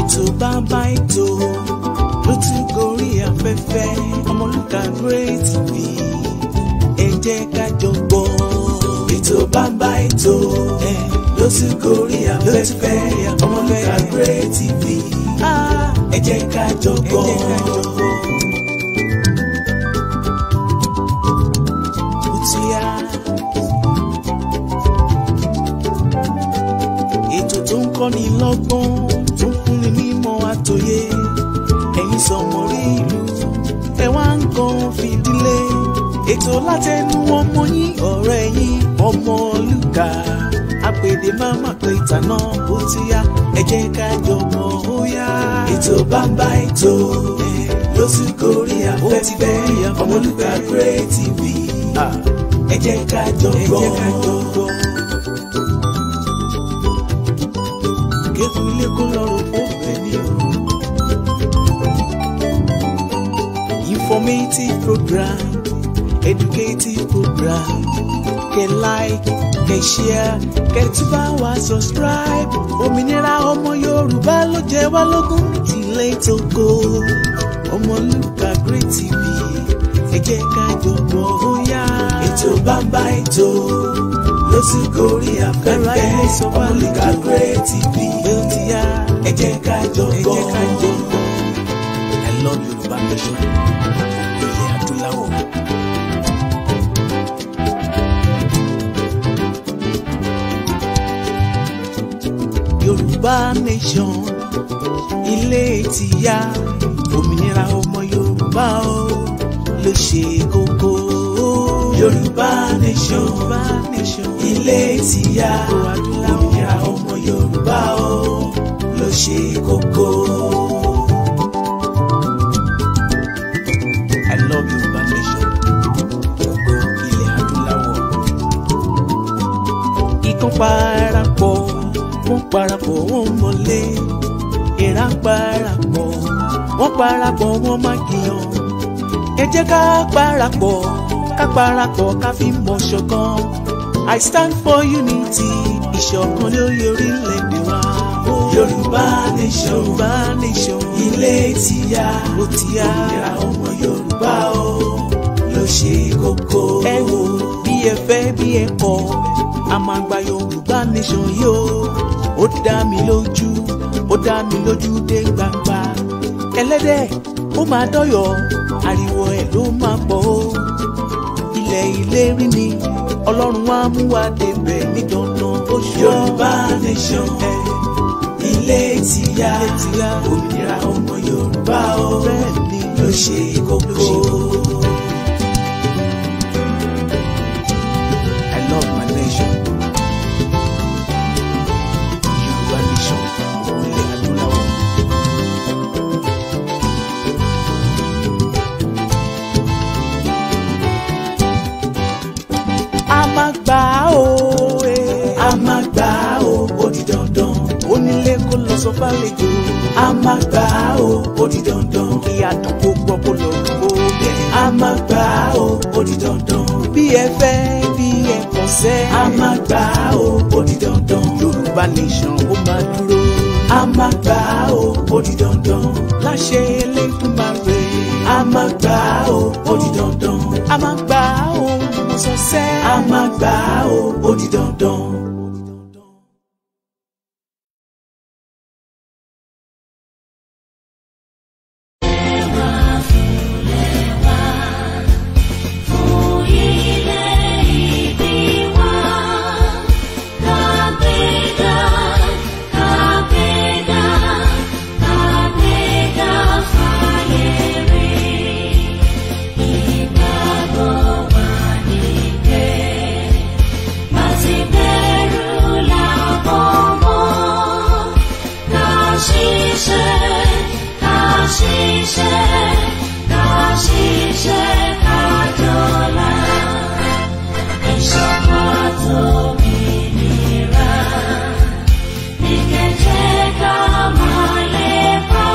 Ètò bàbá ètò ló ti gorí afẹ́fẹ́. Ọmọlúkà Great TV, ẹ jẹ́ ká jọ gbọ́. Ètò bàbá ètò ló ti gorí afẹ́fẹ́. Ọmọlúkà Great TV, ẹ jẹ́ ká jọ gbọ́. Ó ti yá. Ètò tó ń kọ́ni lọ́gbọ́n, tó ń fúnni mímọ̀ àtòyé. Ẹ̀yin sọ̀mọ́rí ìlú, ẹ wá ń kan fìdílé. Ètò látẹnu ọmọ yín, ọ̀rẹ́ yín, Ọmọlúkà. Àpèdè má má pé ìtànà ó ti yá. Ẹ jẹ́ ká jọ mọ̀ ó yá. Ètò bàbá ètò ló sì gorí afẹ́fẹ́. Ọmọlúkà Great TV, ẹ jẹ́ ká jọ gbọ́. Kéku ilé kó lọ́rùn kó bẹ̀ ní o. Informative program, educative program, kẹ́ like, kẹ́ share, kẹ́ tún bá wa subscribe. Òmìnira ọmọ Yorùbá ló jẹ wá lógún tilé tókó. Ọmọlúkà Great TV, ẹ jẹ́ ká jọ gbọ́ ó yá. Ètò bàbá ètò ló sì gorí afẹ́fẹ́. Ọmọlúkà Great TV, ẹ jẹ́ ká jọ gbọ́. I love Yorùbá Nation, ilẹ̀ adúláwọ̀. Yorùbá Nation, ilé ti yá. Òmìnira ọmọ Yorùbá o ló ṣe kókó. Yorùbá Nation, ilé ti yá. Òmìnira ọmọ Yorùbá o ló ṣe kókó. I love Yorùbá Nation, ògo ilẹ̀ adúláwọ̀. Ikán parapọ̀, wọ́n parapọ̀, wọ́n mọ̀lé. Ìrà parapọ̀, wọ́n parapọ̀, wọ́n má kìyàn. Ẹ jẹ́ ká parapọ̀, ká parapọ̀, ká fi mọ̀ ṣọ̀kan. I stand for unity, ìṣọ̀kan lórí orílẹ̀-èdè wa. Yorùbá Nation, Yorùbá Nation, ilé ti yá, ó ti yá. Òmìnira ọmọ Yorùbá o ló ṣe kókó. Ẹ wo bí ẹ fẹ́ bí ẹ kọ̀, a máa gba Yorùbá Nation yóò. Ó dá mi lójú, ó dá mi lójú dé gbangba. Ẹlẹ́dẹ̀ ó máa dọ́yọ̀, ariwo ẹ̀ ló máa pọ̀ ó. Ilẹ̀ ìlérí ni Ọlọ́run á mú wa débẹ̀ ní dandan ó ṣọ́. Yorùbá Nation, ilé ti yá. Òmìnira ọmọ Yorùbá o ló ṣe kókó. I love my nation. Yorùbá Nation, ilẹ̀ adúláwọ̀. A máa gbà ó, a máa gbà ó, ó di dandan. Onílé kó lọ sọ fàlejò. A máa gbà ó, ó di dandan. Kí àdúgbò gbọ́ kó lọ kó bẹ̀. A máa gbà ó, ó di dandan. Bí ẹ fẹ́ bí ẹ kọ̀ sẹ́. A máa gbà ó, ó di dandan. Yorùbá Nation ó máa dúró. A máa gbà ó, ó di dandan. Láṣẹ Elédùmarè. A máa gbà ó, ó di dandan. A máa gbà ó, mo sọ sẹ́. A máa gbà ó, ó di dandan. Ìṣọ̀kan tó mìnira ní kẹ̀kẹ́ ká máa lépa.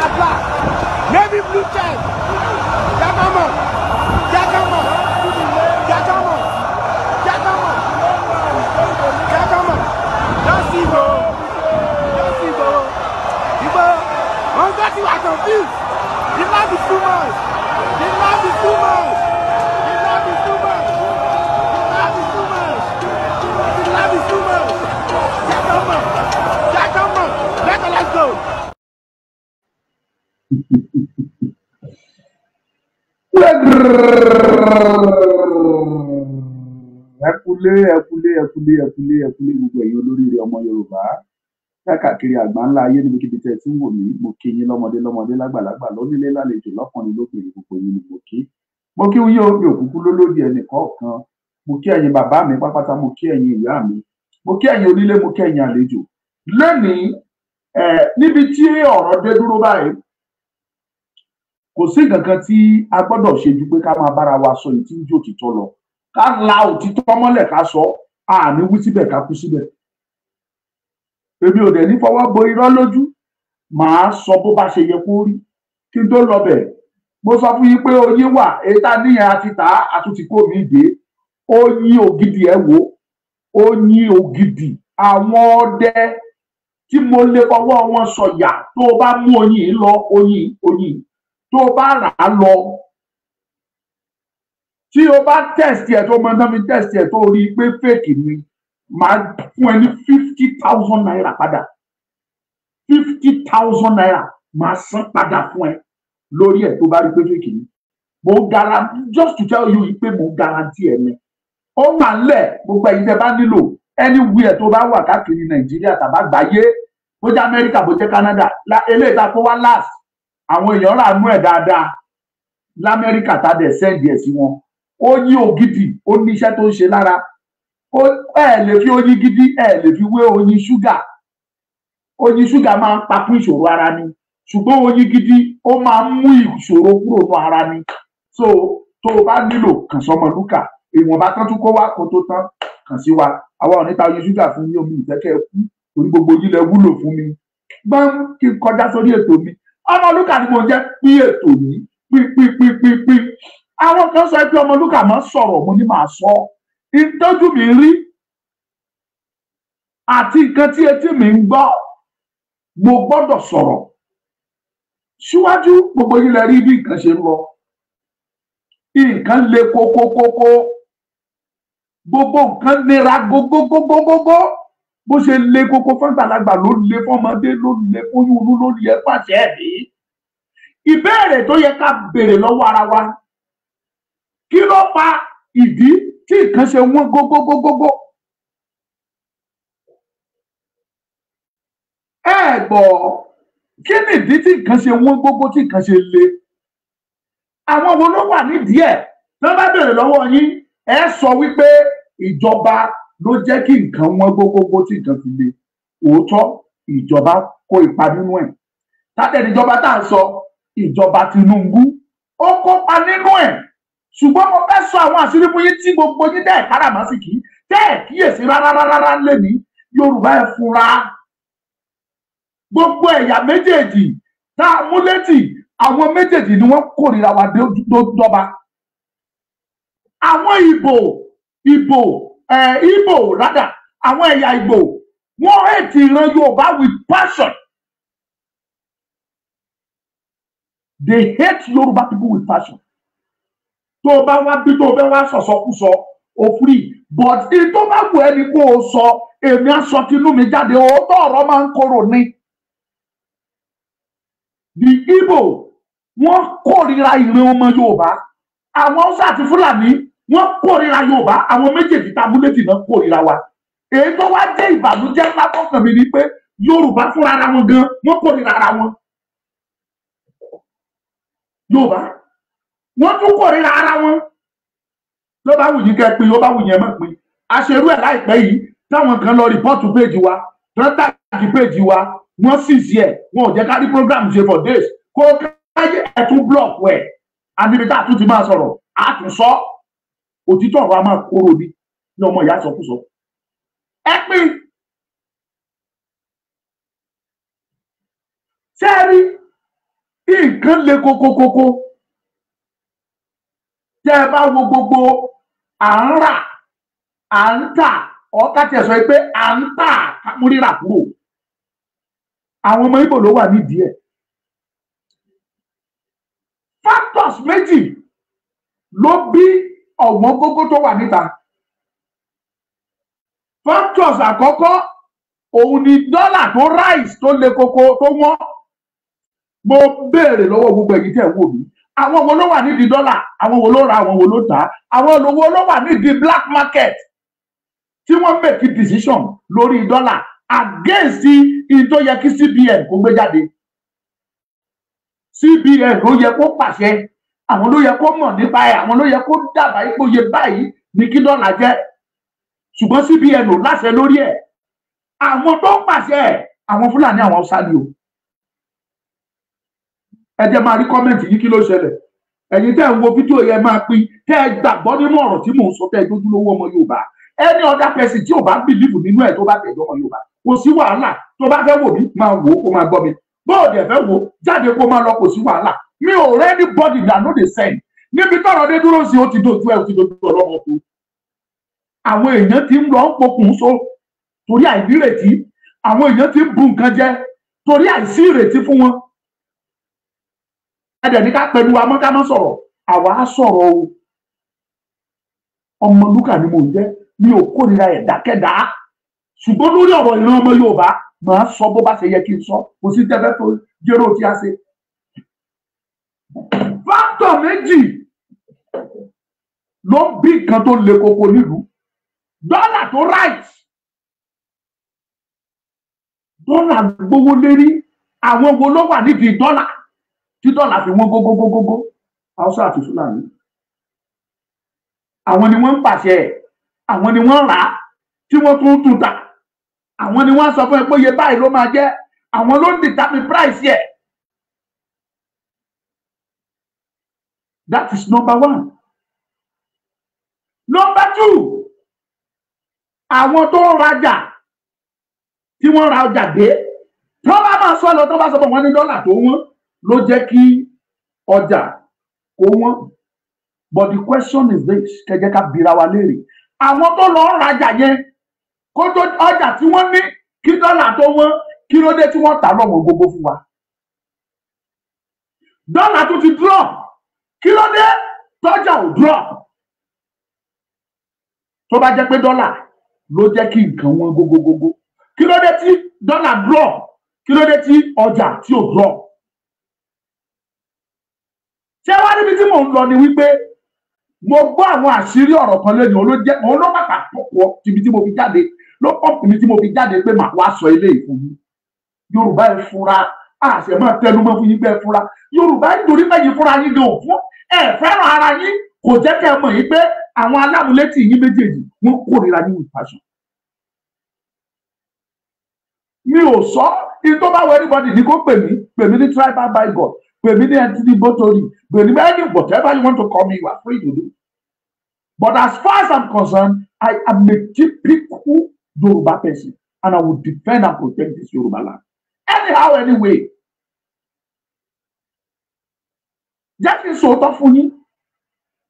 and black. Navy blue check. Jagamo. Jagamo. Jagamo. Jagamo. Jagamo. Just Igbo. Just Igbo. Igbo. I'm got you are confused. The love is too much. The love is too much. The love is too much. The love is too much. The love is too much. Jagamo. Jagamo. Let's go. Ẹkúlé ẹkúlé ẹkúlé ẹkúlé ẹkúlé gbogbo ẹ̀yin olóríire ọmọ Yorùbá káàkiri àgbáńlá ayé níbikíbi tẹ́ ẹ ti ń wò mí. Mo kí yín lọ́mọdé lọ́mọdé lágbàlagbà lónílé lálejò lọ́kùnrin lóbìnrin, gbogbo yín ni mo kí. Mo kí yín o, mi ò kúkú lólódì ẹnì kọ̀ọ̀kan. Mo kí ẹ̀yin bàbá mi pápátá, mo kí ẹ̀yin ìyá mi, mo kí ẹ̀yin onílé, mo kí ẹ̀yin àlejò. Lónìí níbi tí ọ̀rọ̀ dé dúró báyìí, kò sí nǹkan kan tí a gbọ́dọ̀ ṣe ju pé ká máa bára wa sọ èyí tí ń jó òtítọ́ lọ. Ká la òtítọ́ mọ́lẹ̀ ká sọ, àní wí síbẹ̀ ká kú síbẹ̀. Èmi ò dẹ̀ ní fọwọ́ bo irọ́ lójú, màá sọ bó bá ṣe yẹ kó rí. Kí n tó lọ bẹ̀, mo sọ fún yín pé oyin wà, èyí tá níyẹn àti tà á, àtúntì kó mi dé. Oyin ògidì, ẹ wò, oyin ògidì. Àwọn ọdẹ tí mo lè fọwọ́ wọn sọ̀yà, tó o bá mú oyin lọ, oyin oyin tó o bá rà á lọ, tí o bá test ẹ, tó mọ náà mi test ẹ, tó rí i pé fake ni, màá fún ẹ ní 50,000 naira padà. 50,000 naira màá san padà fún ẹ lórí ẹ tó bá rí i pé fake ni. Mo guarantee, just to tell you pé mo guarantee ẹ ní. Ó wà ńlẹ̀, gbogbo ẹ̀yin tẹ́ bá nílò anywhere tó bá wà káàkiri Nàìjíríà tàbá gbáyé, bó jẹ́ Amẹ́ríkà, bó jẹ́ Canada, eléyìí tá a kó wá last, àwọn èèyàn rà nú ẹ̀ dáadáa l'Amẹ́ríkà, tá a dẹ̀ send ẹ̀ sí wọn. Oyin ògidì, ó ní iṣẹ́ tó ń ṣe lára. Ẹ lè fi oyin gidi, ẹ lè fi wé oyin ṣúgà. Oyin ṣúgà máa ń pakún ìṣòro ara ni, ṣùgbọ́n oyin gidi ó máa ń mú ìṣòro kúrò ní ara ni. So tó o bá nílò, kàn sọmọlúkà. Ìwọ̀nba tán tún kó wá kó tó tán, kàn sí wa. Àwa ò ní ta oyin ṣúgà fún yín, omi ìfẹ́kẹ́ kú torí gbogbo yín lẹ wúlò fún mi. Gbọ́n kí n kọjá sórí ètò mi. Ọmọlúkà ni mo jẹ́. Pín ètò yìí, pín pín pín pín pín. Àwọn kan sọ pé Ọmọlúkà máa sọ̀rọ̀, mo ní màá sọ ìtọ́jú mi rí àti nǹkan tí etí mi ń gbọ́, mo gbọ́dọ̀ sọ̀rọ̀ síwájú. Gbogbo yín lẹ rí bí nǹkan ṣe ń lọ. Nǹkan le kókókókó, gbogbo nǹkan nira gógógógógógó. Bó ṣe le kókó fún àgbàlagbà ló le fọmọdé, ló le fóyún inú, ló yẹ pàṣẹ ẹ̀mí. Ìbéèrè tó yẹ ká béèrè lọ́wọ́ ara wa: kí ló fa ìdí tí nǹkan ṣe wọ́n gógógógógó? Ẹ gbọ́, kí ni ìdí tí nǹkan ṣe wọ́n gógó, tí nǹkan ṣe le? Àwọn wo ló wà nídìí ẹ̀? Tí wọ́n bá béèrè lọ́wọ́ yín, ẹ sọ wípé ìjọba ló jẹ́ kí nǹkan wọ́n gógógó, tí nǹkan fi le. Òótọ́, ìjọba kó ipa nínú ẹ̀. Tátẹ̀ níjọba tá à ń sọ, ìjọba Tinubu, ó kópa nínú ẹ̀. Ṣùgbọ́n mo fẹ́ sọ àwọn àṣírí fún yín tí gbogbo yín dẹ́ káràmásìkì tẹ́ ẹ̀ kíyèsí rárá rárá lẹ́ni. Yorùbá, ẹ̀ fura. Gbogbo ẹ̀yà méjèèjì tá a mú létí, àwọn méjèèjì ni wọ́n kórìíra wa dọ́ba. Àwọn Ìbò, Ìbò ẹ̀ Ìbò rádà, àwọn ẹ̀yà Ìgbò, wọ́n hate ìran Yorùbá with passion. They hate Yorùbá people with passion. Tó o bá wá bí tó o fẹ́ wá sọ̀sọ́kúsọ, o free, but in tó bá wù ẹ́ ni kó o sọ. Èmi á sọ tinú mi jáde. Òótọ́ ọ̀rọ̀ máa ń korò ni. The Igbo, wọ́n kórìíra ìran ọmọ Yorùbá. Àwọn Haúsá àti Fúlàní, wọ́n kórìíra Yorùbá. Àwọn méjèèjì tá a mú létí náà kórìíra wa. Èyí tó wá jẹ́ ìbànújẹ́ ńlá fọ́kàn mi ni pé Yorùbá fúnra ara wọn gan, wọ́n kórìíra ara wọn. Yorùbá, wọ́n tún kórìíra ara wọn. Ló bá wù yín kẹ́ pín, ó bá wù yín ẹ má pín. Àṣerú ẹ̀ láìpẹ́ yìí, táwọn kan lọ report page wa, tán tag page wa, wọ́n sì sí ẹ̀, wọn ò jẹ́ ká rí program ṣe for days. Kó káyé ẹ̀ tún block ẹ̀, àníbi tá a tún ti máa sọ̀rọ̀, a tún sọ òtítọ́ ọ̀rọ̀, a máa kóró ni ní ọmọ ìyá sọkúsọ. Ẹ pín. Ṣé ẹ rí Nǹkan le kókókókó. Tẹ́ ẹ bá wo gbogbo à ń rà, à ń tà, ọ̀ká tiẹ̀ sọ pé à ń tà mú rírà kúrò. Àwọn ọmọ Ìgbò ló wà nídìí ẹ̀. Factors méjì ló bí ọ̀wọ́n gógó tó wà níta. Factors àkọ́kọ́ òun ni dọ́là tó rise, tó le koko, tó wọ́n. Mo béèrè lọ́wọ́ gbogbo ẹ̀yin tẹ́ ẹ̀ wò mí, àwọn wo ló wà nídìí dọ́là? Àwọn wo ló ra? Àwọn wo ló tà á? Àwọn wo ló wà nídìí black market tí wọ́n make decision lórí dọ́là against in tó yẹ kí CBN kó gbé jáde? CBN ló yẹ kó pàṣẹ, àwọn ló yẹ kó mọ̀ nípa ẹ̀, àwọn ló yẹ kó dábàá ipò yẹ báyìí ní kí dọ́là jẹ́. Ṣùgbọ́n CBN ò láṣẹ lórí ẹ̀. Àwọn tó ń pàṣẹ ẹ̀, àwọn Fúlàní, àwọn Haúsá ni o. Ẹ jẹ́ máa rí comment yìí. Kí ló ṣẹlẹ̀? Ẹ̀yin tẹ́ ń wo fídíò yẹn, máa pín. Tẹ́ ẹ gbàgbọ́ nínú ọ̀rọ̀ tí mò ń sọ, tẹ́ ẹ dójúlówó ọmọ Yorùbá. Any other person tí ò bá believe nínú ẹ̀, tó bá tẹ̀jọ́ ọmọ Yorùbá, kò sí wàhálà. Tó bá fẹ́ wò mí, máa wò ó, kó máa gbọ́ mi. Bó o dẹ̀ fẹ́ wò, jáde kó máa lọ, kò sí wàhálà. Mi ò rẹ́ anybody that no dey send. Níbi tọ́rọ̀ dé dúró sí, ó ti dojú ẹ̀, ó ti dojú ọlọ́mọ kú. Àwọn èèyàn ti ń lọ ń pokùn so torí àìnírètí. Àwọn èèyàn ti ń bu nǹkan jẹ torí àìsí ìrètí fún wọn. Ẹ dẹ̀ ní ká pẹ̀lú wa mọ́, ká má sọ̀rọ̀. Àwa á sọ̀rọ̀ o. Ọmọ lúkà ni mò ń jẹ́, mi ò kórìíra ẹ̀dákẹ́dá, ṣùgbọ́n lórí ọ̀rọ̀ ìran ọmọ Yorùbá, màá sọ bó bá ṣe yẹ kí n sọ. Kò sí tẹ́fẹ́ tó jẹ́rò tí a ṣe. Factor méjì ló ń bí nǹkan tó le koko nílùú: dọ́là tó rise, dọ́là gbówó lérí. Àwọn wo ló wà nídìí dọ́là tí dọ́là fi wọ́n gógógógógó? Haúsá àti Fúlàní. Àwọn ni wọ́n ń pàṣẹ ẹ̀, àwọn ni wọ́n rà á tí wọ́n tún tún tà, àwọn ni wọ́n sọ fún ẹ pé iye báyìí ló máa jẹ́, àwọn ló ń determine price yẹ. That is number one. Number two, àwọn tó ń rajà, tí wọ́n ra ọjà dé, tí wọ́n bá máa sọ lọ, tó bá sọ fún wọn ní dọ́là tó wọ́n ló jẹ́ kí ọjà kó wọ́n. But the question is this, kẹjẹ ká bira wa léèrè: àwọn tó lọ ń rajà yẹn, kó tó ọjà tí wọ́n ní kí dọ́là tó wọ́n, kí ló dé tí wọ́n tà lọ́wọ́ gbogbo fún wa? Dọ́là tó ti drop, kí ló dé tọ́jà ò drop? Tó bá jẹ́ pé dọ́là ló jẹ́ kí nǹkan wọ́n gógógógó, kí ló dé tí dọ́là drop? Kí ló dé tí ọjà tí ò drop? Ṣé wá níbi tí mò ń lọ ni wípé mo gbọ́ àwọn àṣírí ọ̀rọ̀ kan lẹ́nu. Òun ló jẹ́, òun ló pàpà pọ̀ tìbí tí mo fi jáde, ló pọ̀ mi tí mo fi jáde pé màá wá sọ eléyìí fún yín. Yorùbá, ẹ fura. Àṣẹ máa tẹnumọ́ fún yín pé ẹ fura, Yorùbá, nítorí pé yín fúnra yín gan òfún ẹ fẹ́ràn ara yín. Kò jẹ́ kẹ́ ẹ mọ̀ yín pé àwọn alámúlétì yín méjèèjì, wọ́n kórìíra yín with passion. Mi ò sọ ní tó bá wọ anybody ní kó pè mí, pè mí ní tribal by God, pè mí ní entity botori, pè mí ní any whatever you want to call me, you are free to do. But as far as I'm concerned, I am a typical Yoruba person and I will defend and protect this Yoruba land anyhow, anyway. Jẹ́ kí n sòótọ́ fún yín,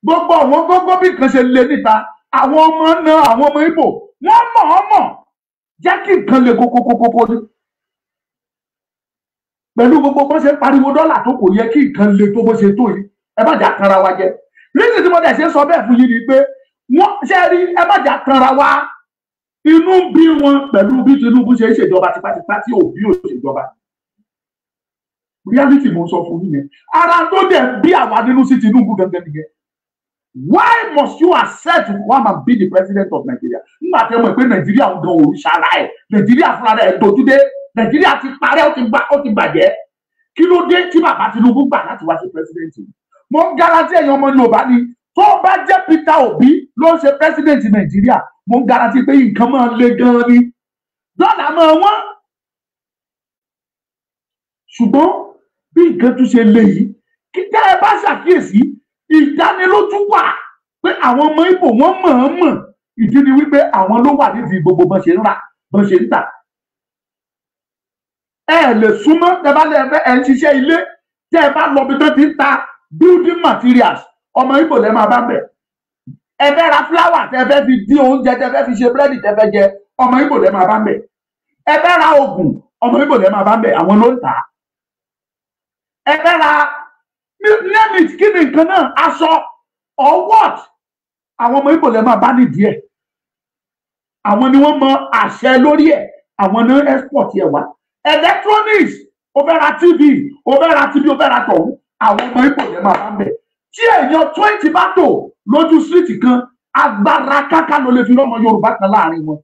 gbogbo àwọn gógó bí nǹkan ṣe le níta, àwọn ọmọ náà, àwọn ọmọ Ìgbò, wọ́n mọ̀ ọ́ mọ̀ jẹ́ kí nǹkan le kókókókókó ní. Pẹ̀lú gbogbo bó ṣe ń pariwo dọ́là tó, kò yẹ kí nǹkan le tó bó ṣe tó yìí. Ẹ má jà tanra wa jẹ. Rísì tí mo dẹ̀ ṣe sọ bẹ́ẹ̀ fún yín ni pé wọ́n ṣe rí, ẹ má jà tanra wa, inú ń bí wọn pẹ̀lú bí Tinubu ṣe ń ṣèjọba tipátipá tí òbí ò ṣèjọba. Reality mo ń sọ fún yín yẹn. Ara tó dẹ̀ bí àwa nínú sí Tinubu gangan nìyẹn. Why must you accept to come and be the president of Nigeria nígbà tí ẹ mọ̀ pé Nàìjíríà ń gan òrìṣà ara ẹ̀, Nàìjíríà fúnra rẹ̀ dojúdé, Nàìjíríà ti parẹ́, ó ti gbà, ó ti bàjẹ́? Kí ló dé tí bàbá Tinubu gbà láti wá sí president? Mo ń guarantee ẹ̀yin ọmọ Yorùbá ni, tó bá jẹ́ Peter Obi ló ń ṣe president Nàìjíríà, mo ń guarantee pé nǹkan máa le gan-an ni, dọ́là máa wọ́n. Ṣùgbọ́n bí nǹkan tún ṣe le yìí, kí tẹ́ ẹ bá ṣàkíyèsí, ìdánilójú wà pé àwọn ọmọ Ìgbò, wọ́n mọ̀ọ́mọ̀. Ìdí ni wípé àwọn ló wà nídìí gbogbo bọ́n ṣe ń rà, bọ́n ṣe ń tà. Ẹ lè súnmọ́, ẹ bá lè fẹ́ ẹ ń ṣiṣẹ́ ilé. Tẹ́ ẹ bá lọ bí tó ti ń ta building materials, ọmọ Ìgbò lẹ́ máa bá ń bẹ̀. Ẹ fẹ́ ra flour tẹ́ fẹ́ fi dín oúnjẹ, tẹ́ fẹ́ fi ṣe búrẹ́dì tẹ́ fẹ́ jẹ, ọmọ Ìgbò lẹ́ máa bá ń bẹ̀. Ẹ fẹ́ ra oògùn, ọmọ Ìgbò lẹ́ máa bá ń bẹ̀, àwọn ló ń tà á. Ẹ fẹ́ ra name it, kí ni nǹkan náà, aṣọ or what, àwọn ọmọ Ìgbò lẹ́ máa bá nídìí ẹ̀. Àwọn ni wọ́n mọ àṣẹ lórí ẹ̀, àwọn ní export ẹ̀ wá. Electronics, o fẹ́ ra TV, o fẹ́ ra TV, o fẹ́ ra tọ̀hún, àwọn ọmọ Ìgbò lẹ́ máa bá ń bẹ̀. Tí èèyàn 20 bá tò lójú street kan, agbára káká ló lè fi rọ́mọ Yorùbá kan láàrin wọn.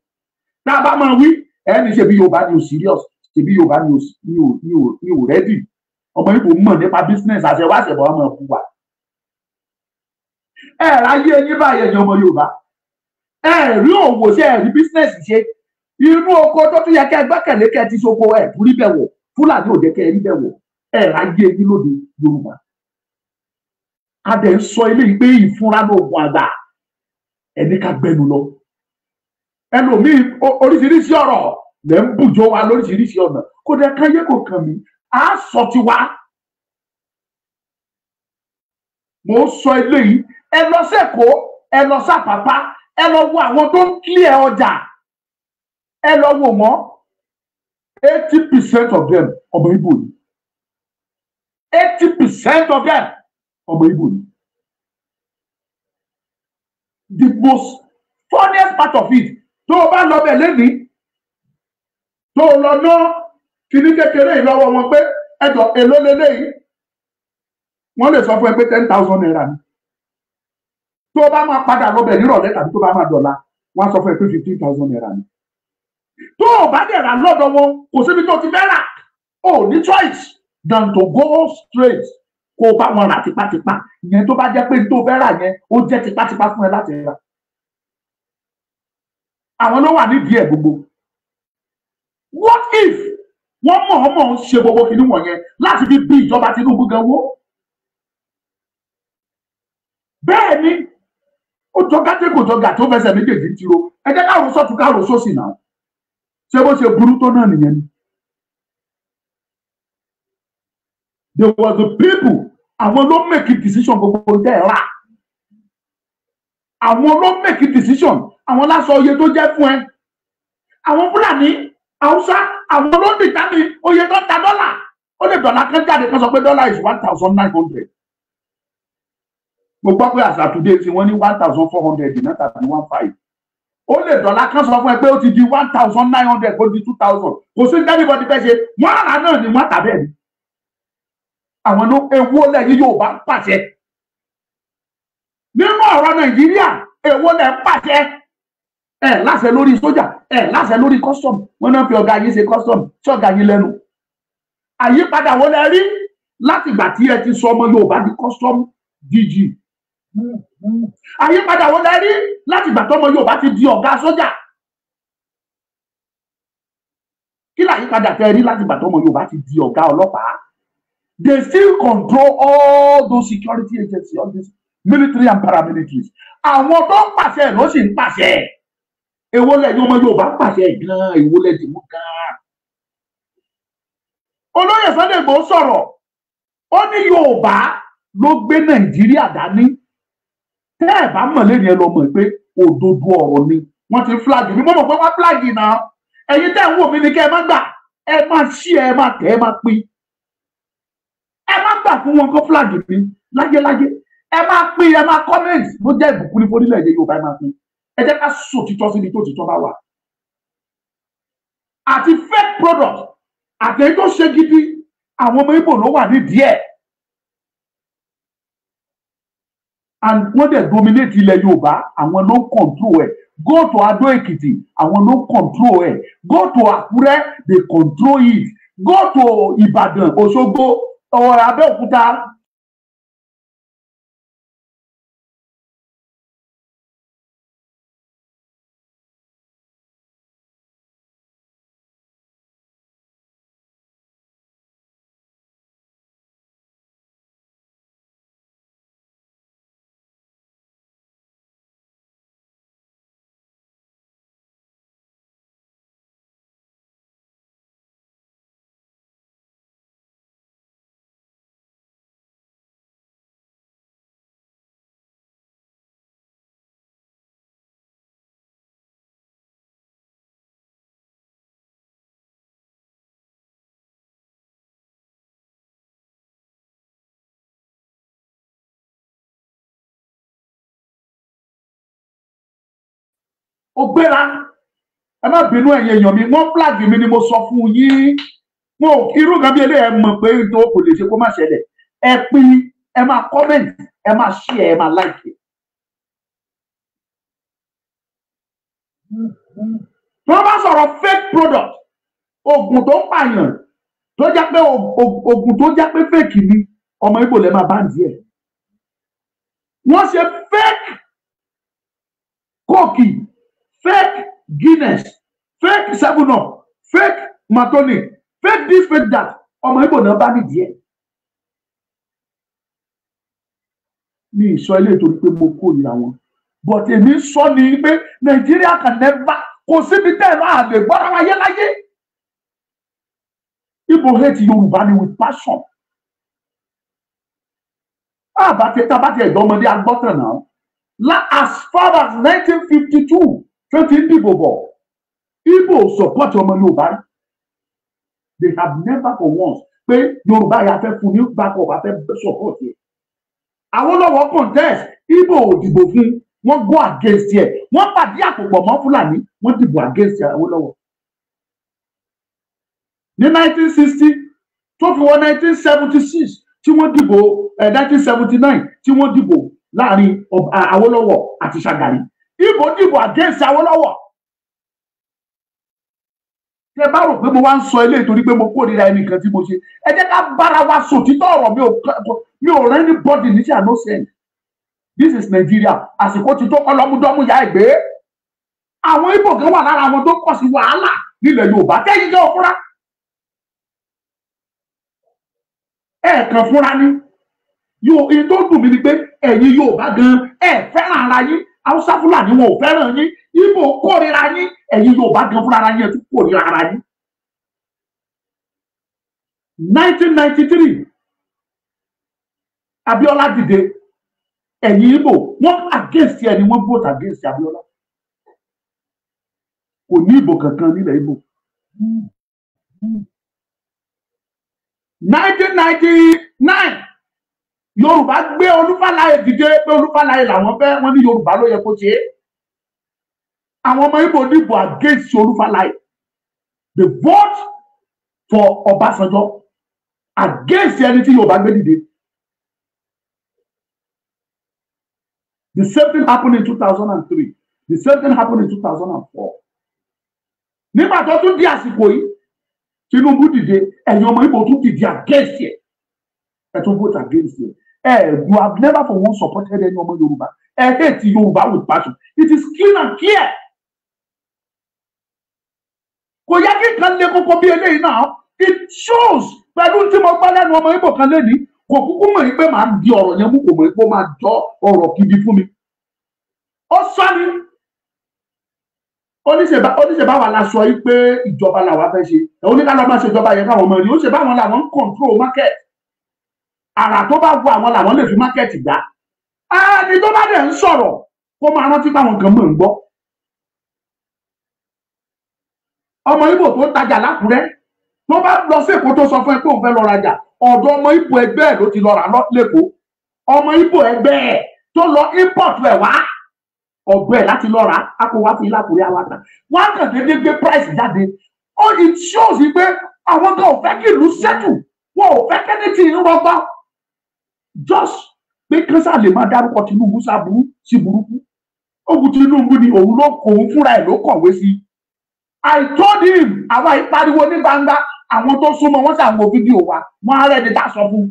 Tá a bá máa wí, ẹni ṣe bí Yorùbá ni ò serious, ṣe bí Yorùbá ni ò ready. Ọmọ Ìgbò mọ̀ nípa business, àṣẹwáṣẹbọ ọmọ ẹ̀kú wa. Ẹ ráyé yín báyẹn yan ọmọ Yorùbá. Ẹ rí òwò ṣe, ẹ rí business ṣe. Inú oko tó tún yẹ kẹ́ gbẹ́kẹ̀lé kẹ́ ti ṣoko, ẹ rí bẹ̀ wọ̀. Fúlàní ò jẹ́ kẹ́ ẹ rí bẹ̀ wọ̀. Ẹ ráyé yín lóde Yorùbá. A dẹ̀ ń sọ eléyìí pé ìfúnra lóògùn àgbà, ẹni ká gbẹnu lọ. Ẹlòmíì oríṣiríṣi ọ̀rọ̀ lẹ́ ń bùjọ wa lóríṣiríṣi ọ̀nà, kò dẹ̀ káyé kò kàn mí, á sọ tiwa. Mo ń sọ eléyìí, ẹ lọ sẹ́kọ̀ọ́, ẹ lọ sápàpá, ẹ lọ wo àwọn tó ń clear ọjà, ẹ lọ wò wọ́n. 80% of them ọmọ Ìgbò ni. 80% of them ọmọ Ìgbò ni. The most funniest part of it, tó o bá lọ bẹ̀ lẹ́nìí, tó o lọ ná kíní kékeré yìí lọ́wọ́ wọn pé ẹjọ́ èló leléyìí, wọ́n lè sọ fún ẹ pé 10,000 naira ni. Tó o bá máa padà lọ bẹ̀ nírọ̀lẹ́ tàbí tó bá máa dọ̀la, wọ́n á sọ fún ẹ pé 15,000 naira ni. Tó o bá dẹ̀ rà lọ́dọ̀ wọn, kò síbi tó ti fẹ́ rà, o ní choice than to go straight kó o bá wọn rà tipátipá. Ìyẹn tó bá jẹ́ pé tó o fẹ́ rà yẹn ó jẹ́ tipátipá fún ẹ láti rà. Àwọn ló wà nídìí ẹ̀ gbogbo. What if wọ́n mọ̀ọ́mọ̀ ń ṣe gbogbo kinní wọ̀nyẹn láti fi bí ìjọba Tinubu gan wó? Bẹ́ẹ̀ ni, ó jọ gàtẹ́ kò jọ gàtẹ́, ó fẹsẹ̀ méjèèjì ń tiro. Ẹ jẹ́ káàró sọ́tún káàró sósì náà. Ṣé bó ṣe burú tó náà nìyẹn ni? There was the people, àwọn ló make decision gbogbo tẹ́ ẹ rà. Àwọn ló make decision, àwọn lásọ iye tó jẹ́ fún ẹ. Àwọn Fúlàní, Haúsá, àwọn ló ń dìtámì oye tó ń ta dọ́là. Ó lè dọ̀là kan jáde kan sọ pé dọ́là is 1,900. Mo gbọ́ pé àṣà today tí wọ́n ní 1,400 náà tàbí 1,500. Ó lè dọ̀là kan sọ fún ẹ pé ó ti di 1,900 kó di 2,000. Kò sí anybody fẹ́ ṣe, wọ́n rà náà ni wọ́n tà bẹ́ẹ̀ ni. Àwọn ló èwo lẹ́yìn Yorùbá ń pàṣẹ. Nínú ọ̀rọ̀ Nàìjíríà, èwo lẹ́ ń pàṣẹ? Ẹ láṣẹ lórí sójà, ẹ láṣẹ lórí custom. Wọ́n náà fi ọ̀gá yín ṣe custom, ṣọ̀gá yín lẹ́nu. Àyípadà wo lẹ rí látìgbà tí ẹ ti sọ ọmọ Yorùbá di custom DG? Àyípadà wo lẹ rí látìgbà tọmọ Yorùbá ti di ọ̀gá sójà? Kí làyípadà tẹ rí látìgbà tọmọ Yorùbá ti di ọ̀gá ọlọ́pàá? They still control all those security agencies, all these military and paramilitaries. Àwọn tó ń pàṣẹ ló sì ń pàṣẹ. Èwo lẹ́yìn ọmọ Yorùbá ń pàṣẹ gan-an, èwo lẹ́yìn mú gan-an. Olóyè Sunday Igboho sọ̀rọ̀, ó ní Yorùbá ló gbé Nàìjíríà dání. Tẹ́ ẹ̀ bá mọ̀ lẹ́yìn ẹ lọ mọ̀ pé òdodo ọ̀rọ̀ ni. Wọ́n ti flag mi, mo mọ̀ pé wọ́n flag náà. Ẹ̀yin tẹ́ ń wò mí ni kẹ́ ẹ má gbà, ẹ má ṣí, ẹ má tẹ̀, ẹ má pín. Ẹ má gbà fún wọn kó flag mi láyéláyé. Ẹ má pín, ẹ má comment. Mo jẹ́ ìbùkún ní fórílẹ̀-èdè Yorùbá, ẹ má pín. Ẹ jẹ́ ká sòtítọ́ síbi tó títọ́ bá wà. Àti fake product àti èyí tó ṣe gidi, àwọn ọmọ Ìgbò ló wà nídìí ẹ̀. And wọ́n dẹ̀ dominate ilẹ̀ Yorùbá, àwọn ló ń control ẹ̀. Go to Adó Èkìtì, àwọn ló ń control ẹ̀. Go to Àkúrẹ́, they control it. Go to Ìbàdàn, Òṣogbo, Abẹ́òkúta. Ó gbéra. Ẹ má bínú ẹ̀yin èèyàn mi, wọ́n flag mi ni mo sọ fún yín. Wọn ò irú nǹkan bí eléyìí, ẹ mọ̀ pé tó kò lè ṣe kó má ṣẹlẹ̀. Ẹ pín, ẹ máa comment, ẹ máa share, ẹ máa like. Tí wọ́n bá sọ̀rọ̀ fake product, oògùn tó ń pààyàn tó jẹ́ pé oògùn tó jẹ́ pé fake ni, ọmọ Ìgbò lè máa bá ń díẹ̀. Wọ́n ṣe fake Coke, fake Guinness, fake 7 Up, fake Matoni, fake this, fake that, ọmọ Ìgbò náà bá nídìí ẹ̀. Mi ì sọ ilé torí pé mo kórìíra wọn, but èmi sọ ni pé Nàìjíríà can never, kò síbi tẹ́ ẹ̀ náà lè gbọ́ra wáyé láyé. Igbo hate Yorùbá ni with passion. Àbátẹ tábàtẹ ẹ̀dọ́mọdé agbọ́tàn náà la as far as 1952 tó ti ń dìbò bọ̀, Igbo support ọmọ Yorùbá. They have never for once pé Yorùbá yà fẹ́ fún ní backup, fẹ́ support yẹ. Awólọ́wọ̀ contest, Igbo ò dìbò fún, wọ́n go against ẹ̀, wọ́n pàdé àpòpọ̀ mọ́ Fúlàní, wọ́n dìbò against Awólọ́wọ̀. Ní 1960 tó fi wọ 1976 tí wọ́n dìbò, 1979 tí wọ́n dìbò láàrin Awólọ́wọ̀ àti Ṣàgàrí, Ìgbò dìbò against Awólọ́wọ̀. Tẹ bá rò pé mo wá ń sọ eléyìí torí pé mo kórìíra ẹnìkan tí mo ṣe, ẹ jẹ́ ká bára wa sòtítọ́ ọ̀rọ̀. Mi ò rẹ́ ní bọ́dì níṣẹ́ àná sẹ́yìn. This is Nigeria. Àsìkò ti tó ọlọ́múdọ́mú ya ẹ̀gbẹ́. Àwọn Ìgbò kan wà lára àwọn tó kọ̀ sí wàhálà nílẹ̀ Yorùbá kẹ́yìn jẹ́ òfúra ẹ̀ẹ̀kan fúnra ní. Yóò èyí tó dùn mí ni pé ẹ̀yin Yorùbá gan ẹ̀ fẹ́ràn ara yín. Haúsá Fúlàní wọn ò fẹ́ràn yín, Ìgbò kórìíra yín, ẹ̀yin Yorùbá gan fúnra ara yín ẹ̀ tún kórìíra ara yín. 1993 Abíọ́lá dìde, ẹ̀yin Ìgbò wọ́n against ẹ̀ ni, wọ́n vote against Abíọ́lá. Kò ní ìbò kankan nílẹ̀ Ìgbò. 1999 Yorùbá gbé Olúfàlàyé dìde pé Olúfàlàyé làwọn fẹ́, wọ́n ní Yorùbá ló yẹ kó ṣe é. Àwọn ọmọ Ìgbò dìbò against Olúfàlàyé. They vote for Ọbásanjọ́ against ẹni tí Yorùbá gbé dìde. The same thing happened in 2003. The same thing happened in 2004. Nígbà tó tún di àsìkò yìí, Tinubu dìde, ẹ̀yin ọmọ Ìgbò tún dìde against ẹ̀. Ẹ tún vote against ẹ̀. Ẹ you have never for once supported any ọmọ Yorùbá. Ẹ hate Yorùbá with passion. It is clean and clear. Kò yẹ kí nǹkan lé kókó bí eléyìí náà. It shows pẹ̀lú tí mo gbọ́ lẹ́nu ọmọ Ìgbò kan lẹ́ni, kò kúkú mọ̀ yín pé màá di ọ̀rọ̀ yẹn mú, kò mọ̀ pé ó máa jọ ọ̀rọ̀ gidi fún mi. Ó sọ ni oníṣèbá wa la sọ yìí pé ìjọba làwa fẹ́ ṣe, oníkàlọ́ máa ṣe ìjọba yẹn káwọn ọmọ rí, ó ṣe báwọn làwọn ń control market, àrà tó bá wù àwọn làwọn lè fi market gbà. Ẹni tó bá dẹ̀ ń sọ̀rọ̀ kó máa rántí páwọn kan mọ̀ ń gbọ́. Ọmọ Ìgbò tó ń tajà lákùrẹ́ tó bá lọ sí Èkó tó sọ fún ẹ pé òun fẹ́ lọ rajà, ọ̀dọ̀ ọmọ Ìgbò ẹgbẹ́ ẹ̀ ló ti lọ rà lẹ́kọ̀ọ́. Ọmọ Ìgbò ẹgbẹ́ ẹ̀ tó lọ import ẹ̀ wá ọ̀dọ̀ ẹ̀ láti lọ rà á, kó wá fún yín lákùrẹ́ àwàtà. Wọ́n á kàn déédéé gbé price jáde. Ó it shows pé àwọn kan ò fẹ́ kí ìlú settle, wọn ò fẹ́ kẹ́ni tí ń rọgbọ. Just pé kánsá lè máa dárúkọ Tinubu sábúrú sí burúkú. Ogun Tinubu ni òun ló òun fúnra ẹ̀ ló kọ̀wé sí. I told him, àwa ìpariwo ní gbangba, àwọn tó súnmọ́ wọn ṣàwọn fídíò wa, wọn á rẹ́ni tá sọ fún.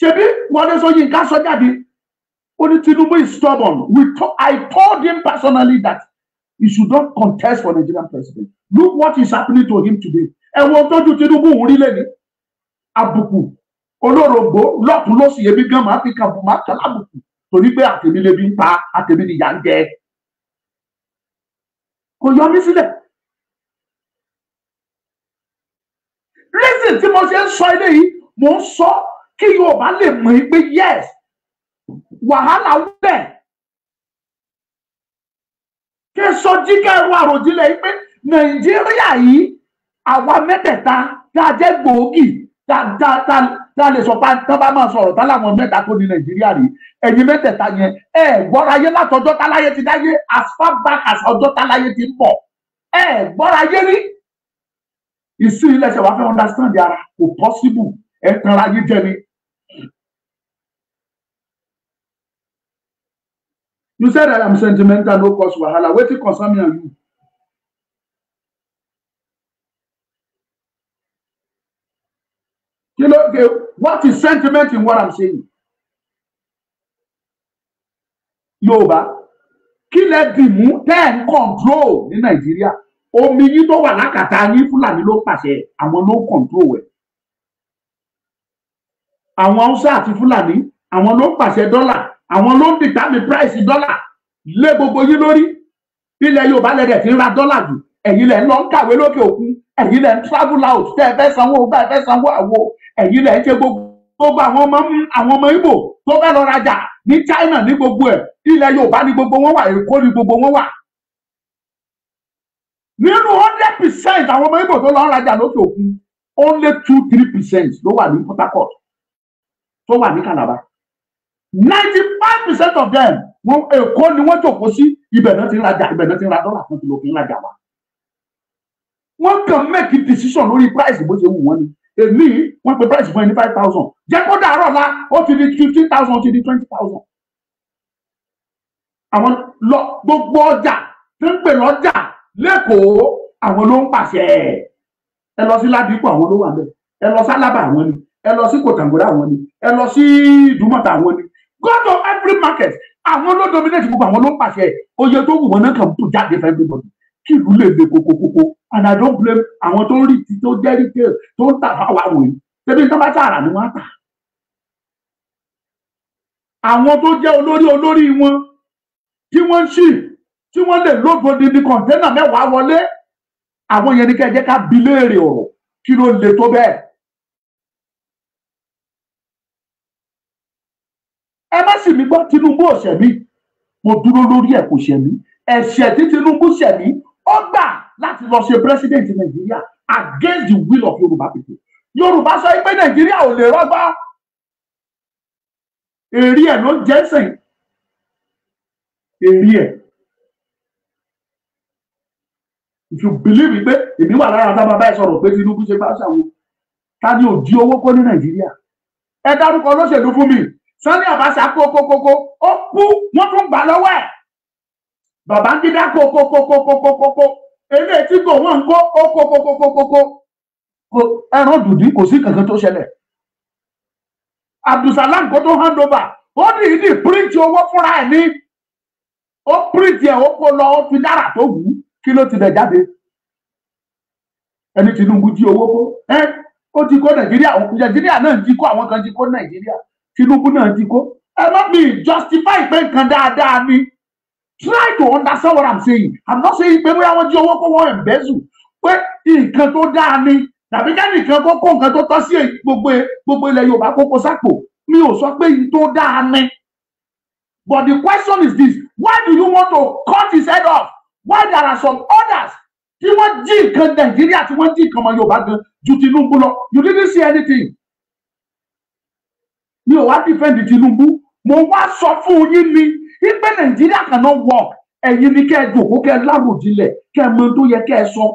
Ṣebí Wọlé Ṣóyínká sọ jáde, ó ní Tinubu is stubborn. I told him personally that he should not contest for Nigerian president. Look what is happening to him today. Ẹ̀wọ̀n tójú Tinubu ń rí lẹ́ni àbùkù olórògbó lọ́tún lọ́sì, ebi gan máa fi kàn máa kàn lábùkù torí pé àtẹ̀mí lebi ń pa, àtẹ̀mí nìyà ń jẹ. Kò yọ mí sílẹ̀. Reason tí mo ṣe ń sọ eléyìí, mo ń sọ kí Yorùbá lè mọ̀ pé yes, wàhálà wúlẹ̀. Kí sọ jíkẹ́ ru àròjinlẹ̀ yìí pé Nàìjíríà yìí, àwa mẹ́tẹ̀ẹ̀ta tá a jẹ́ gbòógì tá Tá a lè sọ pé tán bá máa sọ̀rọ̀ tá láwọn mẹ́ta tó ní Nàìjíríà rí, ẹ̀yin mẹ́tẹ̀ẹ̀ta yẹn ẹ gbọ́ra yé látọjọ́ táláyé ti dáyé, as far back as ọjọ́ táláyé ti ń bọ̀, ẹ gbọ́ra yé rí. Ìsìn ilẹ̀ ṣe wàá fẹ́ understand ara, kò possible, ẹ tanra yé jẹ ni. You said I am sentimental, no cause wahala. Wetin concern me and you? You know, okay, what is sentiment in what I'm saying? Yorùbá, kí lẹ dì mú tẹ́ ẹ̀ ń control ní Nàìjíríà? Omi yín tó wà lákàtà yín, Fúlàní ló pàṣẹ, àwọn ló ń control ẹ̀. Àwọn Haúsá àti Fúlàní, àwọn ló ń pàṣẹ dọ́là, àwọn ló ń determine price dọ́là lé gbogbo yín lórí. Ilẹ̀ Yorùbá lẹ́dẹ̀ fi ń ra dọ́là jù, ẹ̀yin lẹ̀ ń lọ ń kàwé lókè òkun, ẹ̀yin lẹ̀ ń travel out, tẹ́ ẹ fẹ́ sanwó gbá, ẹ fẹ́ sanwó àwo, ẹ̀yin lẹ̀ ń ṣe gbogbo àwọn ọmọ Ìgbò tó fẹ́ lọ rajà ní China ní gbogbo ẹ̀, ilẹ̀ Yorùbá ní gbogbo wọn wà, Èkó ní gbogbo wọn wà. Nínú 100% àwọn ọmọ Ìgbò tó lọ ń rajà lókè òkun, only 2-3% ló wà ní Port Harcourt, tó wà ní Calabar. 95% of them, wọn Èkó ni wọ́n jókòó sí, ibẹ̀ náà ti ń rajà, ibẹ̀ náà ti ń ra dọ́là fún kìlọ̀ fi ń rajà wa. Wọ́n kàn make decision lórí price bó ṣe wù wọ́n ni. Èmi wọ́n pe price fún ẹni 5,000, jẹ́ kó dàárọ̀ la ó ti di 15,000, ó ti di 20,000. Àwọn lọ gbogbo ọjà tó ń pè lọ́jà lẹ́kọ̀ọ́, àwọn ló ń pàṣẹ. Ẹ lọ sí Ládìpọ̀, àwọn ló wà ńbẹ̀. Ẹ lọ sí Alábà, àwọn ni. Ẹ lọ sí Kòtàngórà, àwọn ni. Ẹ lọ sí Ìdúmọ̀tà, àwọn ni. Go to every market, àwọn ló dominate gbogbo, àwọn ló ń pàṣẹ. Oye tó wù wọ́n náà kàn tó jáde for everybody kí ìlú lè le kokokoko. And I don't blame àwọn tó ń rí ti tó jẹ́ retail tó ń tà fáwọn wọ̀nyí, ṣebí tó bá tààrà ni wọ́n á tà. Àwọn tó jẹ́ olórí olórí wọn tí wọ́n ń ṣì tí wọ́n lè lógo dídí kọ̀ńténà 10 wọlé, àwọn yẹn ní kẹ́ ẹ jẹ́ ká bi léèrè ọ̀rọ̀, kí ló le tó bẹ́ẹ̀. Ẹ má sì mí gbọ́, Tinubu ò ṣẹ̀ mí, mo dúró lórí ẹ̀, kò ṣẹ̀ mí. Ẹ̀ṣẹ̀ tí Tinubu ṣẹ̀ mí, ó gbà láti lọ ṣe president Nàìjíríà against the will of Yorùbá people. Yorùbá sọ pé Nàìjíríà ò lè rọ́gbọ́, èrè ẹ̀ ló ń jẹ́ sìn, èrè ẹ̀. If you believe pé èmi wà lára tá bàbá ẹ sọ̀rọ̀ pé Tinubu ṣe bá ṣàwọn, ta ni ò jí owó kó ní Nàìjíríà? Ẹ dárúkọ olóṣèlú fún mi. Sani Abacha kókókókó, ó kú, wọ́n tún gbà lọ́wọ́ ẹ̀. Babangida kókókókókókókó, eléyìí tí kò wọ́n ń kó, ó kókókókókó, ẹran dùdí, kò sí kankan tó ṣẹlẹ̀. Abdulsalam kó tó hand over, ó dìídì print owó fúnra ẹ̀ ní, ó print ẹ̀, ó kó lọ, ó fi dára tó wù ú, kí ló ti bẹ̀ jáde? Ẹni Tinubu jí owó kó, ẹ ó ti kó Nàìjíríà, Nàìjíríà náà jí kó, àwọn kan jí kó Nàìjíríà, Tinubu náà jí kó. Ẹ má mi justify pé nǹkan dáadáa ni. Try to understand what I'm saying. I'm not saying pé bóyá wọ́n jí owó kó, wọ́n embezzle, pé nǹkan tó dáa ni, tàbí kẹ́nìkan kó kó nǹkan tó tọ́ sí gbogbo ilẹ̀ Yorùbá kókó sápò. Mi ò sọ pé nǹkan tó dáa ni. But the question is this: why do you want to cut his head off? Why there are some others tí wọ́n jí nǹkan Nàìjíríà, tí wọ́n jí nǹkan ọmọ Yorùbá gan ju Tinubu lọ? You didn't see anything. Mi ò wá defend Tinubu, mo wá sọ fún yín ni wípé Nàìjíríà cannot work. Ẹ̀yin ni kẹ́ ẹ jòkó, kẹ́ ẹ láròjinlẹ̀, kẹ́ ẹ mọ tó yẹ kẹ́ ẹ sọ.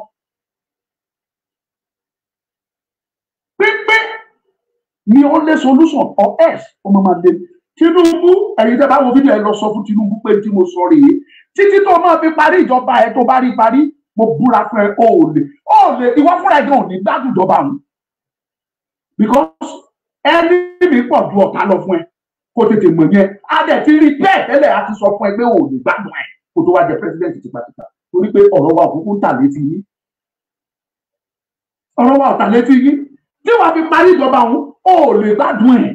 Pínpín ni only solution, or else ó máa máa lé Tinubu. Ẹ̀yin tẹ́ bá wo fídíò, ẹ lọ sọ fún Tinubu pé tí mo sọ rèé, títí tó máa fi parí ìjọba ẹ, tó bá rí parí, mo búra fún ẹ, ó lè ìwọ fúnra ẹ gan ò ní gbádùn ìjọba òun, because ẹni mi pọ̀ ju ọ̀tá lọ fún ẹ, kó tètè mọ̀ yẹn. A dẹ̀ ti rí bẹ́ẹ̀ tẹ́lẹ̀, a ti sọ fún ẹ pé ò lè gbádùn ẹ kó tó wá jẹ president tipátipá, torí pé ọ̀rọ̀ wa òkúkú ń tà létí yín, ọ̀rọ̀ wa ò tà létí yín. Tí wàá fi parí ìjọba òun, ò lè gbádùn ẹ,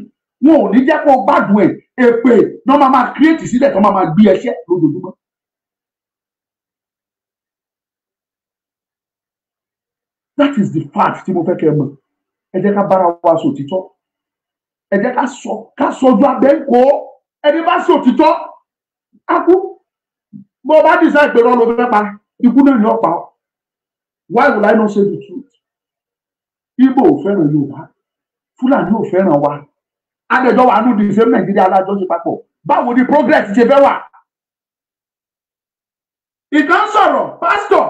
wọn ò ní jẹ́ kó gbádùn ẹ. Èpè náà máa máa create sílẹ̀ tó máa máa gbé ẹṣẹ́ lójoojúmọ́. That is the fact tí mo fẹ́ kẹ́ ẹ mọ̀. Ẹ jẹ́ ká bára wa sọ òtítọ́, ẹ jẹ́ ká sọ ojú abẹ́ ń kó. Ẹni bá sọ òtítọ́ á kú. Bó o bá decide pé rọ́ ló fẹ́ pa, ikú náà ni ó pa ọ́. Why will I not say the truth? Igbo ò fẹ́ràn Yorùbá, Fúlàní ò fẹ́ràn wa. Adẹjọ́ wa nù the same Nàìjíríà alájọ ṣe papọ̀. Báwo ni progress ṣe fẹ́ wà? Ìkan sọ̀rọ̀, pásítọ̀,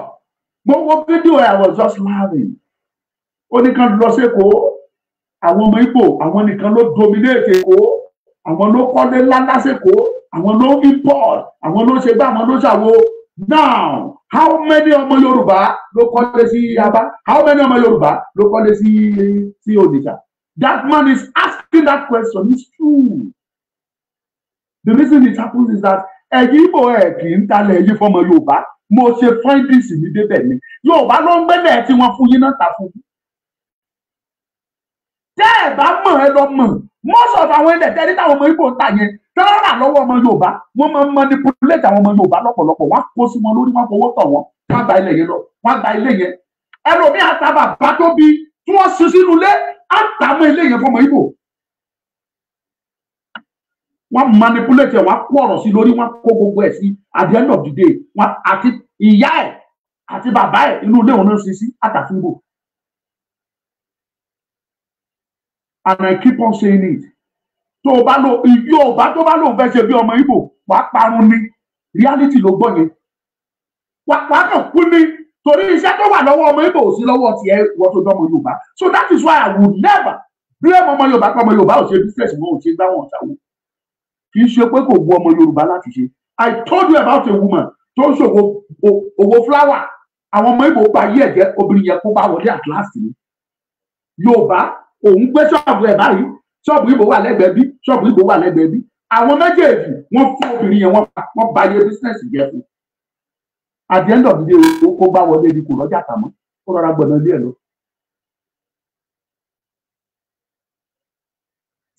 mo wo fídíò ẹ̀, I was just laughing. Ó ní kan lọ sÉkòó, àwọn ọmọ Ìgbò, àwọn nìkan ló dominate Èkó, àwọn ló kọ́lé ńláńlá sÉkòó, àwọn ló import, àwọn ló ṣe gbá, àwọn ló ṣàwo. Now, how many ọmọ Yorùbá ló kọ́lé sí Aba? How many ọmọ Yorùbá ló kọ́lé sí Onitsha? That man is asking that question. It's true. The reason it happens is that ẹ̀yin Ìgbò ẹ̀ kì í talẹ̀ ẹ̀yin fọmọ Yorùbá. Mo ṣe findings mi débẹ̀ ni. Yorùbá ló ń gbẹ́lẹ̀ tí wọ́n fún yín náà ta fún yín. Tẹ́ ẹ̀ bá mọ̀, ẹ lọ mọ̀. Most of àwọn ilẹ̀ tẹ́lẹ̀ táwọn ọmọ Ìgbò ń tà yẹn, tẹ́lẹ̀ rà lọ́wọ́ ọmọ Yorùbá, wọ́n máa ń manipulate àwọn ọmọ Yorùbá lọ́pọ̀lọpọ̀. Wọ́n á kó sí wọn lórí, wọ́n fowó tọ̀ wọ́n, wọ́n gba ilẹ̀ yẹn lọ, wọ́n gba ilé yẹn. Ẹlòmíì àtà bàbá tó bí tí wọ́n sin sínú ilé, á tà mọ́ ilé yẹn fọmọ Ìgbò. Wọ́n manipulate ẹ̀, wọ́n kó ọ̀rọ̀ sí lórí, wọ́n kó gbogbo ẹ̀ sí. At the end of the day, wọ́n àti ìyá ẹ̀ àti bàbá ẹ̀ inú ilé òun náà sin sí àtàfin Ìgbò. And I keep on saying it. Tó o bá lò Yorùbá tó bá lòun fẹ́ ṣe bí ọmọ Ìgbò, wàá parun ni. Reality ló gbọ́ yẹn. Wàá kàn kú ni, torí iṣẹ́ tó wà lọ́wọ́ ọmọ Ìgbò ò sí lọ́wọ́ tiẹ̀ wọ́n tó dọ́mọ Yorùbá. So that is why I would never blame ọmọ Yorùbá pé ọmọ Yorùbá ò ṣe business, wọn ò ṣe gbá wọn ṣàwò. Kì í ṣe pé kò wu ọmọ Yorùbá láti ṣe. I told you about a woman tó ń ṣòwò owó flower. Àwọn ọmọ Ìgbò gba ayé ẹ̀jẹ̀ obìnrin yẹn kó bá wọlé at last ni. Yorùbá òun gbé ṣọ́ọ̀bù ẹ̀ báyìí, ṣọ́ọ̀bù Ìgbò wà lẹ́gbẹ̀ẹ́ bí, ṣọ́ọ̀bù Ìgbò wà lẹ́gbẹ̀ẹ́ bí. Àwọn méjèèjì wọ́n fún obìnrin yẹn, wọ́n ba ayé business jẹ́ fún. At the end of the day, owó kó bá wọlé ni, kò rọ́jà tà mọ́, ó rọra gbọ̀nà ilé ẹ̀ lọ.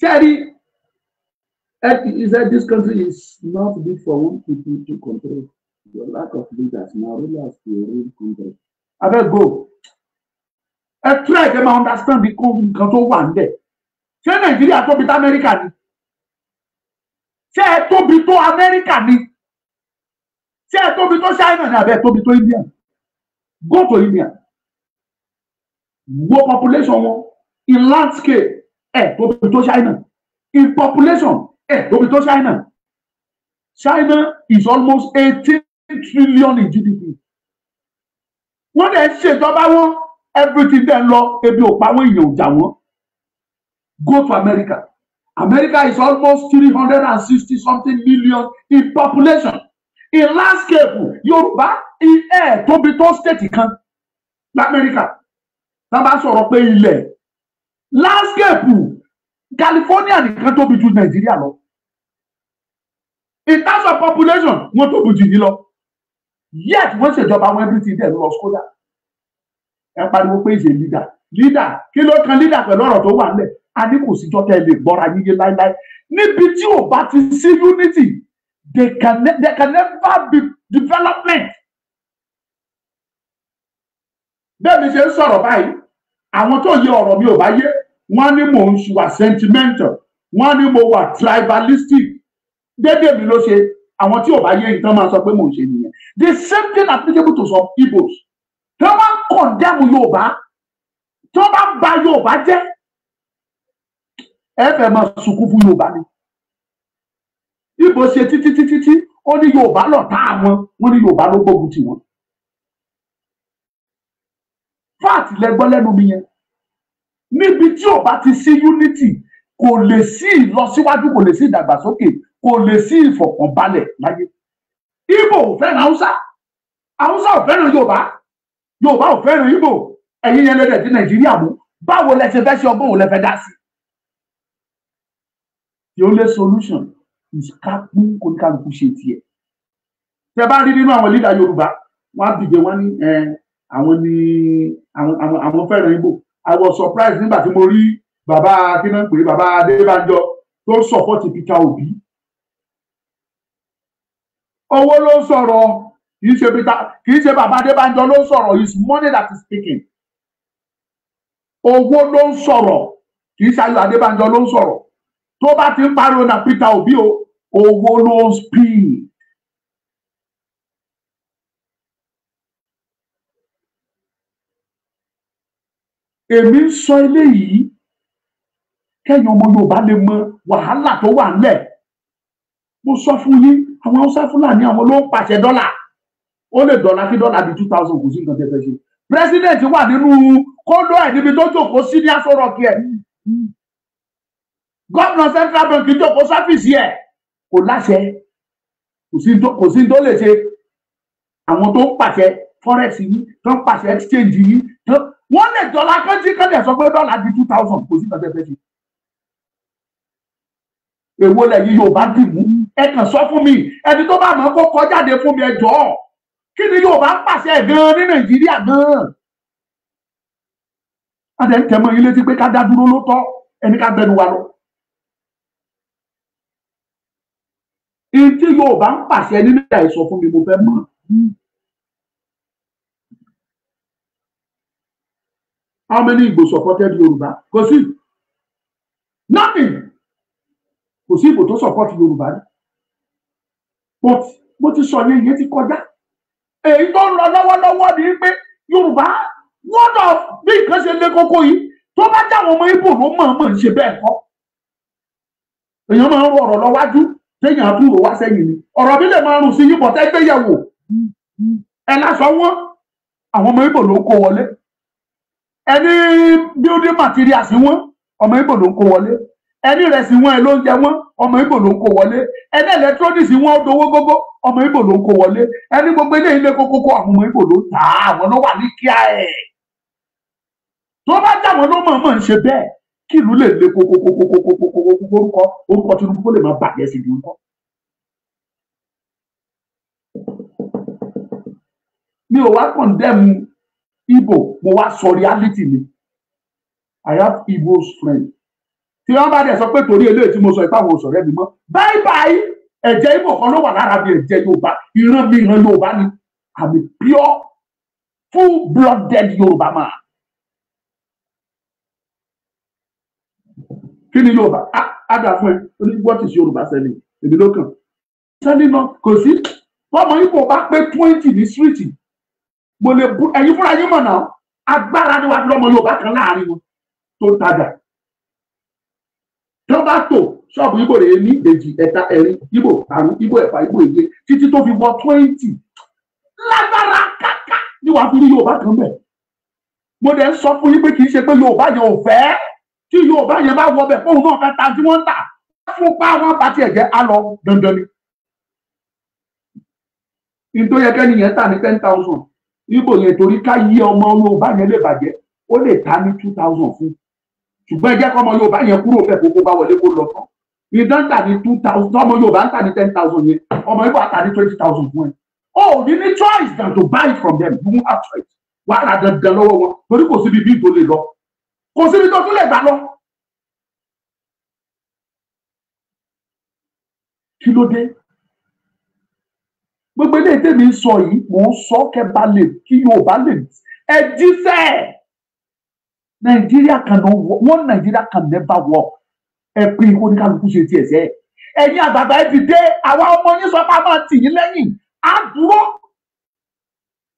Ṣé he said this country is not good for one people to control. Your lack of leaders na rulers to rule country. Abeg go. Ẹ try kẹ́ máa understand the nǹkan tó wà níbẹ̀. Ṣé Nàìjíríà tóbi tó Amẹ́ríkà ni? Ṣé ẹ tóbi tó Amẹ́ríkà ni? Ṣé ẹ tóbi tó China ni àbẹ́ ẹ tóbi tó India? Go to India. Wo population wọn in landscape, ẹ tóbi tó China. In population, ẹ tóbi tó China. China is almost 18 trillion in GDP. Wọ́n dẹ̀ ṣèjọba wọn, everything dẹ̀ ń lọ, ebi ò pa wọ́n, èèyàn ò jà wọ́n. Go to America. America is almost 360 something million in population. In landscape, Yorùbá ẹ̀ tóbi tó state kan l'Amẹ́ríkà. Tá a bá sọ̀rọ̀ pé ilẹ̀ landscape, California nìkan tóbi ju Nàìjíríà lọ. In terms of population, wọ́n tóbi jù yín lọ. Yet wọ́n ṣèjọba wọn, everything dẹ̀ lọ skoda. Ẹ pariwo pé ìṣe leader, leader, kí ló kan leader pẹ̀lú ọ̀rọ̀ tó wà nílẹ̀? A ní kò síjọ́ tẹ́ ẹ lè gbọ́ra yíyé láíláí. Níbi tí ò bá ti sí unity, there can never be development. Bẹ́ẹ̀ mi ṣe ń sọ̀rọ̀ báyìí, àwọn tó yẹ ọ̀rọ̀ mi ò bá yé, wọ́n ní mò ń wà sentimental, wọ́n ní mo wà tribalistic. Dédé mi ló ṣe, àwọn tí ò bá yé nǹkan máa sọ pé mò ń ṣe nìyẹn. The same thing applicable to some Igbos. Tí wọ́n bá condemn Yorùbá, tí wọ́n bá bà Yorùbá jẹ́, ẹ fẹ́ máa sunkún fún Yorùbá ni. Ìgbò ṣe títí títí tí ó ní Yorùbá lọ̀tá àwọn, wọ́n ní Yorùbá ló gbógun tì wọ́n. Fact lẹ gbọ́ lẹ́nu mi yẹn. Níbi tí ò bá ti sí unity, kò lè sí ìlọsíwájú, kò lè sí ìdàgbàsókè, kò lè sí ìfọ̀kànbalẹ̀ láyé. Ìgbò ò fẹ́ràn Haúsá, Haúsá ò fẹ́ràn Yorùbá, Yorùbá ò fẹ́ràn Ìgbò. Ẹ̀yin yẹn lẹ́dẹ̀ tí Nàìjíríà mú. Báwo lẹ ṣe fẹ́ ṣe, ọgbọ́n òun lẹ fẹ́ dá sí? The only solution is ká kún kóníkálukú ṣe tiẹ̀. Tẹ bá rí nínú àwọn leader Yorùbá, wọ́n á dìde, wọ́n ní àwọn ní àwọn fẹ́ràn Ìgbò. I was surprised nígbà tí mo rí bàbá kí náà ń pè é, bàbá Adébánjọ tó support Peter Obi. Owó ló ń sọ̀rọ̀, kì í ṣe Peter, kì í ṣe bàbá Adébánjọ ló ń sọ̀rọ̀. It's money that is speaking. Owó ló ń sọ̀rọ̀, kì í ṣe Ayọ̀ Adébánjọ ló ń sọ̀rọ̀. Tó bá ti ń pariwo na Peter Obi o, owó ló ń speak. Èmi ń sọ eléyìí Kẹ́yìn ọmọ Yorùbá lè mọ wàhálà tó wà ńlẹ̀. Mo sọ fún yín, àwọn Haúsá Fúlàní àwọn ló ń pàṣẹ dọ́là. Ó lè dọ́là kí dọ́là di 2000, kò sí nǹkan tẹ́ fẹ́ ṣe. President wà nínú kóńdó ẹ̀ níbi tó jókòó sí ní Aso Rock ẹ̀. Gómìnà Central Bank jókòó sáfìsì ẹ̀, kò láṣẹ, kò sí tó lè ṣe. Àwọn tó ń pàṣẹ forex yìí, tó ń pàṣẹ exchange yìí, wọ́n lè dọ́là kánjí kánjẹ sọ pé dọ́là di 2000, kò sí nǹkan tẹ́ fẹ́ ṣe. Èwo lẹ̀yin Yorùbá dì mú? Ẹ kàn sọ fún mi, ẹni tó bá mọ̀ kó kọ jáde fún mi, ẹ jọ̀ọ́. Kí ni Yorùbá ń pàṣẹ gan-an ní Nàìjíríà gan-an? A dẹ̀ ń tẹ̀mọ́ yín létí pé ká dá dúró ló tọ́, ẹni ká gbẹnu wa lọ. Ìyí tí Yorùbá ń pàṣẹ ní Nàìjíríà, ẹ sọ fún mi, mo fẹ́ mọ̀. How many Igbo supported Yorùbá? Kò sí. Nothing. Kò sí Igbo tó support Yorùbá rí. But mo ti sọ yẹn, ìyẹn ti kọjá. Èyí tó ń lọ lọ́wọ́lọ́wọ́ ni pé Yorùbá wọ́n náà bí nǹkan ṣe lé kókó yìí, tó bá jáwọn ọmọ Ìgbò ló mọ̀ọ́mọ̀ ń ṣe bẹ́ẹ̀ kọ́. Èèyàn máa ń rọ ọ̀rọ̀ lọ wájú, téèyàn á tún rò wá sẹ́yìn ni. Ọ̀rọ̀ mi lè máa rùn sí yín, bọ̀tẹ́ gbéyẹ̀wò. Ẹ lásọ wọn, àwọn ọmọ Ìgbò ló ń kó wọlé. Ẹni building materials wọn, ọmọ Ìgbò ló ń kó wọlé. Ẹni rẹsì wọn, ẹ ló ń jẹ wọn, ọmọ Ìgbò ló ń kó wọlé. Ẹni electronics wọn, ó dowó gógó, ọmọ Ìgbò ló ń kó wọlé. Ẹni gbogbo ilé ilé kókókó, àwọn ọmọ Ìgbò ló ń tà á, àwọn ló wà ní kíá ẹ̀. Tó bá jáwọn ló mọ̀ọ́mọ̀ ń ṣe bẹ́ẹ̀, kí ìlú lè le kókókókókókókókó, orúkọ Tinubu kó lè máa bàjẹ́ sí i nǹkan. Mi ò wá condemn Igbo, mo wá sọ reality ni. I have Igbo's friend. Tí wọ́n bá dẹ̀ sọ pé torí eléyìí tí mo sọ ipá àwọn òṣèré mi mọ́, bye bye, ẹ̀jẹ̀ Igbo kan ló wà lára mi, ẹ̀jẹ̀ Yorùbá, ìran mi ìran Yorùbá ni. I'm a pure full blooded Yorùbá man. Kí ni Yorùbá? Á dà fún ẹ, ó ní what is Yorùbá selling? Èmi ló kàn. Selling náà kò sí. Bọ́mọ Igbo bá pé 20 ní street, mo lè bu ẹ̀yin fúnra yín mọ̀ náà, agbára ni wàá fi lọ́mọ Yorùbá kan láàrin wọn tó ń tajà. Tó bá tò ṣọ́ọ̀bù Igbo rèé ní èjì, ẹ̀ta, ẹ̀rin, Igbo àrún, Igbo ẹ̀fà, Igbo èje, títí tó fi wọ 20. Lágbára káká ni wàá fi rí Yorùbá kan bẹ̀. Mo dẹ̀ ń sọ fún yín pé kì í ṣe pé Yorùbá yẹn ò fẹ́. Tí Yorùbá yẹn bá wọ bẹ̀ fóun náà fẹ́ ta tí wọ́n ń tà, fún pa wọn bá tiẹ̀ jẹ́ á lọ dandan ni. Ní tó yẹ kẹ́ni yẹn tà ní 10,000, Igbo yẹn torí ká yí ọmọ Yorùbá yẹn lè bàjẹ́, ó lè ta ní 2000 fún. Ṣùgbọ́n ẹ jẹ́ kọ́ ọmọ Yorùbá yẹn kúrò bẹ́ẹ̀ kókó bá wọlé kó lọ tán. Ìdán tà ní 2000, ọmọ Yorùbá ń tà ní 10,000 yẹn, ọmọ Igbo á tà ní 20,000 fún ẹ. O ò ní ní choice than to buy it from them. You won't have choice. Wàá rà dandan lọ́wọ́ wọn torí kò síbi bí tó lè lọ. Kò síbi tó tún lè gbà lọ. Kí ló dé? Gbogbo eléyìí tèmi ń sọ yìí, mò ń sọ kẹ́ bá lè kí Yorùbá lè ẹ jíṣẹ́. Nàìjíríà can no one, Nigeria can never work. Ẹ pín kó ní kálukú ṣe tiẹ̀ sẹ́. Ẹ̀yin àgbààgbà, ẹ dìde, àwa ọmọ yín sọ pé a máa tì yín lẹ́yìn. Á dúró.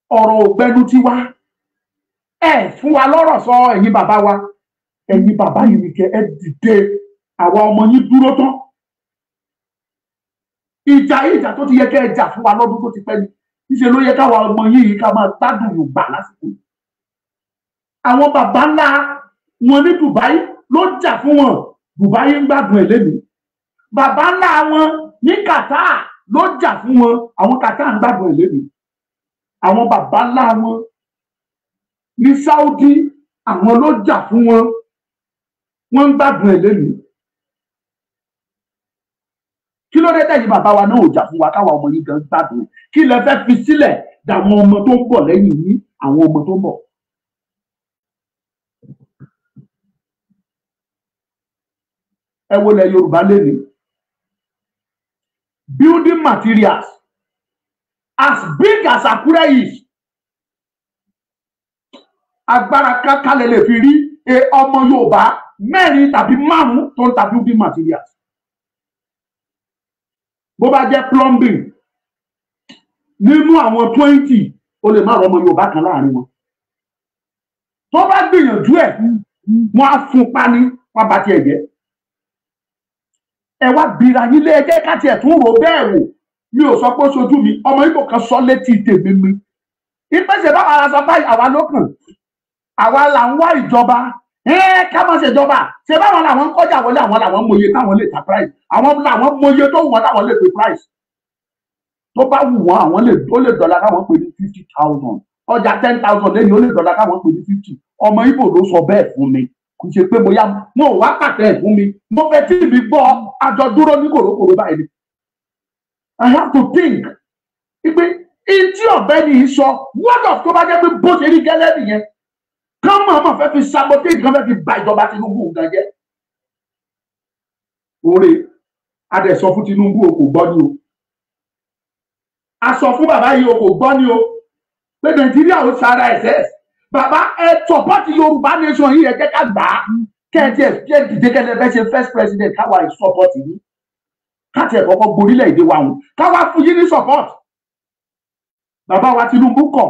Ọ̀rọ̀ ògbẹ́nu tiwa. Ẹ fún wa lọ́rọ̀ sọ, ẹ̀yin bàbá wa. Ẹ̀yin bàbá yìí ni kẹ́ ẹ dìde. Àwa ọmọ yín dúró tán. Ìjà yìí, ìjà tó ti yẹ kẹ́ ẹ jà fún wa lọ́dún tó ti pẹ́ ni. Níṣẹ́ ló yẹ káwa ọmọ yìí ká máa gbádùn Yorùbá lásìkò yìí. Àwọn bàbá ńlá wọn ní Dubai ló jà fún wọn. Dubai ń gbádùn ẹ̀ lẹ́nu. Bàbá ńlá wọn ní Qatar ló jà fún wọn. Àwọn Qatar ń gbádùn ẹ̀ lẹ́nu. Àwọn bàbá ńlá wọn ní Saudi, àwọn ló jà fún wọn. Wọ́n ń gbádùn ẹ̀ lẹ́nu. Kí ló dé tẹ̀yin bàbá wa náà ò jà fún wa káwa ọmọ yín gan gbádùn ẹ̀? Kí lẹ fẹ́ fi sílẹ̀ dàwọn ọmọ tó ń bọ̀ lẹ́yìn yín, àwọn ọmọ tó ń bọ̀? Ẹ wo lẹ Yorùbá lẹ́ni. Building materials, as big as Akure is, agbára kákálẹ̀ lè fi rí ọmọ Yorùbá mẹ́rin tàbí márùn-ún tó ń ta building materials. Bó bá jẹ́ plumbing, nínú àwọn 20, o lè má rọ ọmọ Yorùbá kan láàrin wọn. Tó bá gbìyànjú ẹ̀, wọ́n á fún pa ní wọ́n bá tiẹ̀ jẹ́. Ẹ wá bira yín lé, ẹ jẹ́ ká tiẹ̀ tún rò bẹ́ẹ̀ wò. Mi ò sọ pé ó ṣojú mi, ọmọ Ìgbò kan sọ létí tèmi mi. Ìpèsè báwa la sọ báyìí, àwa ló kàn, àwa là ń wá ìjọba. Ká má ṣèjọba, ṣe báwọn làwọn ń kọjá wọlé, àwọn làwọn mọye táwọn lè ta price, àwọn làwọn mọye tó wù wọ́n táwọn lè pè price. Tó bá wù wọ́n, àwọn lè ó lè dọ̀là káwọn pè ní 50,000, ọjà 10,000 lẹ́yìn ó lè dọ̀là káwọn pè ní 50. Ọmọ Ìgbò ló sọ bẹ́ẹ̀ fún mi, kì í ṣe pé bóyá mo wá pàtẹ ẹ̀ fún mi, mo fẹ́ tí mi gbọ́ àjọ dúró ní kòrókòró báyìí ni. I have to think pé ìtí ọ̀bẹ ni í sọ, what of tó bá jẹ́ pé bó ṣe rí gẹ́lẹ́ nìyẹn, kán mọ̀ọ́mọ̀ fẹ́ fi sabotage, kán fẹ́ fi ba ìjọba Tinubu gan jẹ́. Oore a dẹ̀ sọ fún Tinubu, o kò gbọ́ ni o. A sọ fún bàbá yìí, o kò gbọ́ ni o, pé Nàìjíríà ò ṣara ẹ̀sẹ̀. Bàbá, ẹ support Yorùbá nation yìí, ẹ jẹ́ ká gbà á. Kẹ́ẹ̀tì ẹ̀ ṣe dìde kẹ́lẹ́ fẹ́ ṣe first president, káwa ẹ̀ support yìí, káàtì ẹ̀ kọ́kọ́ gborílẹ̀ èdè wa hùn, káwa fún yín ní support. Bàbá wa Tinubu kọ̀,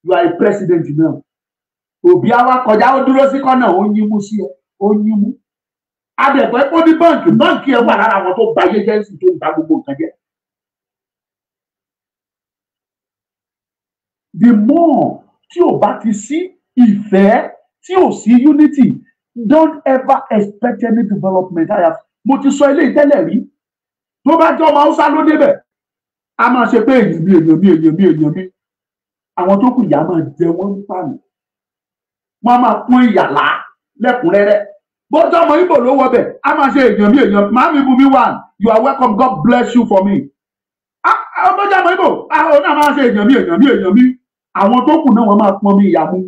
you are a president now. Òbí àwa kọjá, ó dúró sí kọ́nà, ó yín mú sí ẹ, ó yín mú. Adẹ̀pẹ́ ó ní báǹkì, báǹkì ẹ wà lára àwọn tó ba ayé jẹ́ sí, tó ń ba gbogbo nǹkan jẹ́. The more tí ò bá ti sí ìfẹ́, tí ò sí unity, don't ever expect any development. Mo ti sọ eléyìí tẹ́lẹ̀ rí, tó bá jẹ́ ọmọ Haúsá ló débẹ̀, a máa ṣe pé èèyàn mi, èèyàn mi, èèyàn mi, èèyàn mi. Àwọn tó kù ìyá máa jẹ wọ́n ń pààyàn, wọ́n máa pọ́n ìyàlá lẹ́kùnrẹ́rẹ́. Bójú ọmọ Ìgbò ló wọbẹ̀, a máa ṣe èèyàn mi, èèyàn. Màámi Bùnmi one, you are welcome, God bless you for me. Bójú ọmọ Ìgbò, àwọn náà máa ṣe èèyàn mi, èèyàn mi, èèyàn mi. Àwọn tó kù náà wọ́n máa pọ́n mi ìyá mú.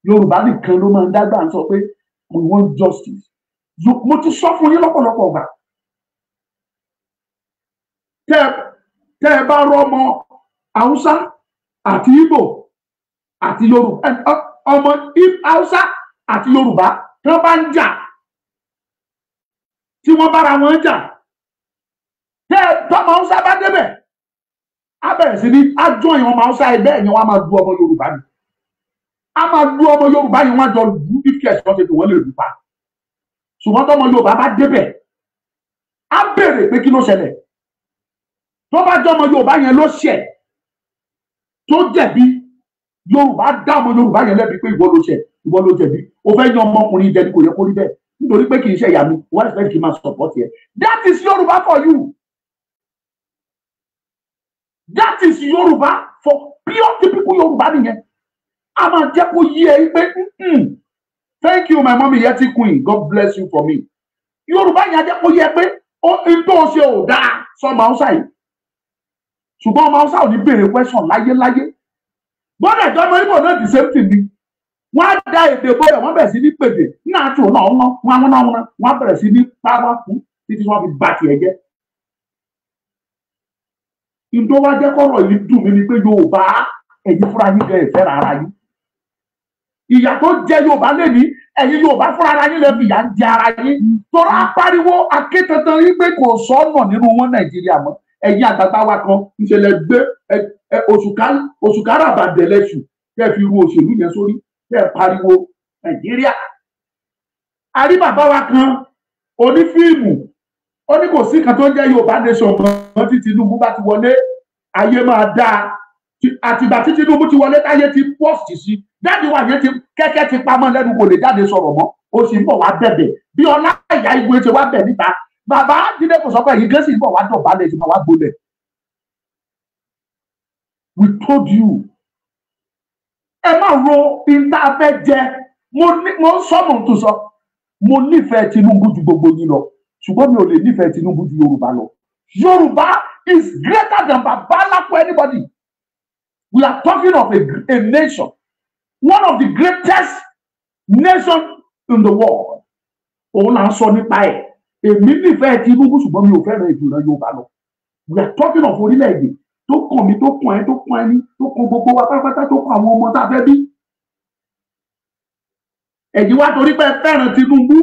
Yorùbá nìkan ló máa ń dágbà ń sọ pé we want justice. Mo ti sọ fún yín lọ́pọ̀lọpọ̀ ọgbà. Tẹ́ ẹ bá rọ́mọ Haúsá àti Ìgbò àti Yorùbá, ọmọ Haúsá àti Yorùbá tí wọ́n bá ń jà, tí wọ́n bára wọn jà, tẹ́ tọ́mọ Haúsá bá débẹ̀, á bẹ̀rẹ̀ sí ní ájọ́ ìwọ̀n ọmọ Haúsá ẹgbẹ́ ẹ̀yìn wọn á máa du ọmọ Yorùbá ni, á máa du ọmọ Yorùbá yìí, wọ́n á jọ lù ú bí kí ẹ̀sán ṣe fi wọ́n lè lù pa. Ṣùgbọ́n tọ́mọ Yorùbá bá débẹ̀, á béèrè pé kí ló ṣẹlẹ̀. Tó bá jẹ́ ọmọ Yorùbá yẹn ló ṣẹ̀ tó jẹ̀bi, Yorùbá dá ọmọ Yorùbá yẹn lẹ́bi pé ìwọ ló ṣẹ̀, ìwọ ló jẹ̀bi, o fẹ́ yan ọmọkùnrin jẹ ni, kò yẹ kó rí bẹ́ẹ̀, nítorí pé kì í ṣe ìyá mi, wọ́n expect kí n máa support yẹ. That is Yorùbá for you. That is Yorùbá for pure typical Yorùbá nìyẹn. A máa jẹ́ kó yí ẹ pé thank you my mommy Yeti Queen, God bless you for me. Yorùbá yẹn á jẹ́ kó yí ẹ pé n tó ṣe ò dáa sọmọ Haúsá yìí. Ṣùgbọ́n ọmọ Haúsá ò ní béèrè question láyéláyé. Bọ́dà ìjọ ọmọ Ìgbò náà the same thing ni. Wọ́n á da èdè bọ́dà, wọ́n bẹ̀rẹ̀ sí ní pèdè náà tó náà wọ́n wọ́n wọ́n wọ́n á bẹ̀rẹ̀ sí ní pàwọ́ fún títí wọ́n fi bà tiẹ̀ jẹ́. Ìdó wa jẹ́ kọ́rọ̀ yìí dùn mí ni pé Yorùbá ẹ̀yin fúnra yín gan ìfẹ́ ara yín. Ìyà tó jẹ Yorùbá lẹ́ni, ẹ̀yin Yorùbá fúnra ara yín lè fi ìyà ń jẹ ara yín. Torí apariwo akétantan yín pé kò sọ́nà nínú wọn Nàìjíríà mọ́. Ẹ̀yin àgbàgbà wa kan ìṣẹ̀lẹ̀ gbé òṣùkárà bàdẹ̀ lẹ́sù kẹ́ fi ru òṣèlú yẹn sórí kẹ́ pariwo Nàìjíríà. A rí bàbá wa kan onífíìmù, ó ní kò sí kan tó ń jẹ́ Yorùbá nation mọ́ tí Tinubu bá ti wọlé, ayé máa dáa. Àtìgbà tí Tinubu ti wọlé táyé ti pọ́ọ̀sì sí, jáde wà yẹn ti kẹ́kẹ́ ti pamọ́ lẹ́nu, kò lè jáde sọ̀rọ̀ mọ́, ó sì ń bọ̀ wá bẹ̀bẹ̀ bí ọlá ìyá Igwe ṣe wá bẹ̀ níta. Bàbá Jídé kò sọ pé èyí gẹ́sì ń bọ̀ wá dọ̀bálẹ̀ ṣe máa wá gbolẹ̀. We told you. Ẹ má ro ìta fẹ́ jẹ. Mo ń sọ, mo ń tún sọ. Mo nífẹ̀ẹ́ Tinubu ju gbogbo yín lọ. Ṣùgbọ́n mi ò lè nífẹ̀ẹ́ Tinubu ju Yorùbá lọ. Yorùbá is greater than Babalapo anybody. We are talking of a nation. One of the greatest nations in the world. Òun là ń sọ nípa ẹ̀. Èmi nífẹ̀ẹ́ Tinubu ṣùgbọ́n mi ò fẹ́ràn ìjùlọ Yorùbá lọ. We are talking of orílẹ̀-èdè tó kàn mí, tó kàn ẹ́, tó kàn ẹni, tó kàn gbogbo wa pátápátá, tó kàn àwọn ọmọ tá a fẹ́ bí. Ẹ̀yin wá torí pé ẹ fẹ́ràn Tinubu,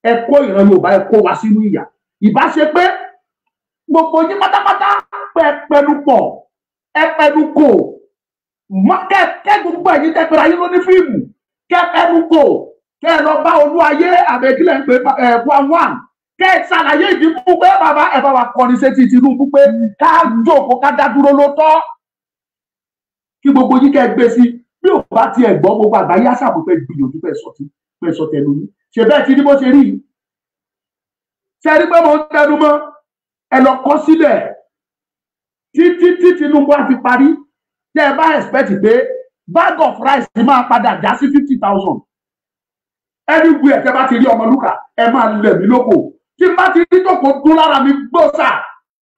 ẹ kó ìran Yorùbá, ẹ kó wa sínú ìyà. Ìbá ṣe pé gbogbo yín pátápátá pé ẹ pẹnu pọ̀, ẹ pẹnu kò, kẹ́ gbogbo ẹ̀yin tẹ́ pẹ́ra yín lóní fíìmù, kẹ́ pẹnu kò, kẹ́ ẹ lọ bá Olúayé àbẹ̀kílẹ̀ ń pè ẹ̀ one one. Kẹ́ ẹ ṣàlàyé ìdí fún pé bàbá ẹ bá wa kọrin sétí Tinubu pé ká jókòó ká dá dúró ló tọ́. Kí gbogbo yín kẹ́ ẹ gbé sí bí ò bá tiẹ̀ gbọ́ gbogbo àgbáyé àṣàbò pé gbìyànjú pé sọ tí pé sọ tẹnu yín. Ṣe bẹ́ẹ̀ ti ní bó ṣe rí yìí. Ṣé ẹ rí pé mo ń tẹnu mọ́? Ẹ lọ kọ sílẹ̀ títí tí Tinubu á fi parí. Tẹ́ ẹ bá expect pé bag of rice máa padà já sí 50,000. Anywhere tẹ́ bá ti rí Ọmọlúkà ẹ máa lẹ̀ mí lóko. Tí bá ti rí tòkó dún lára mi gbọ́sà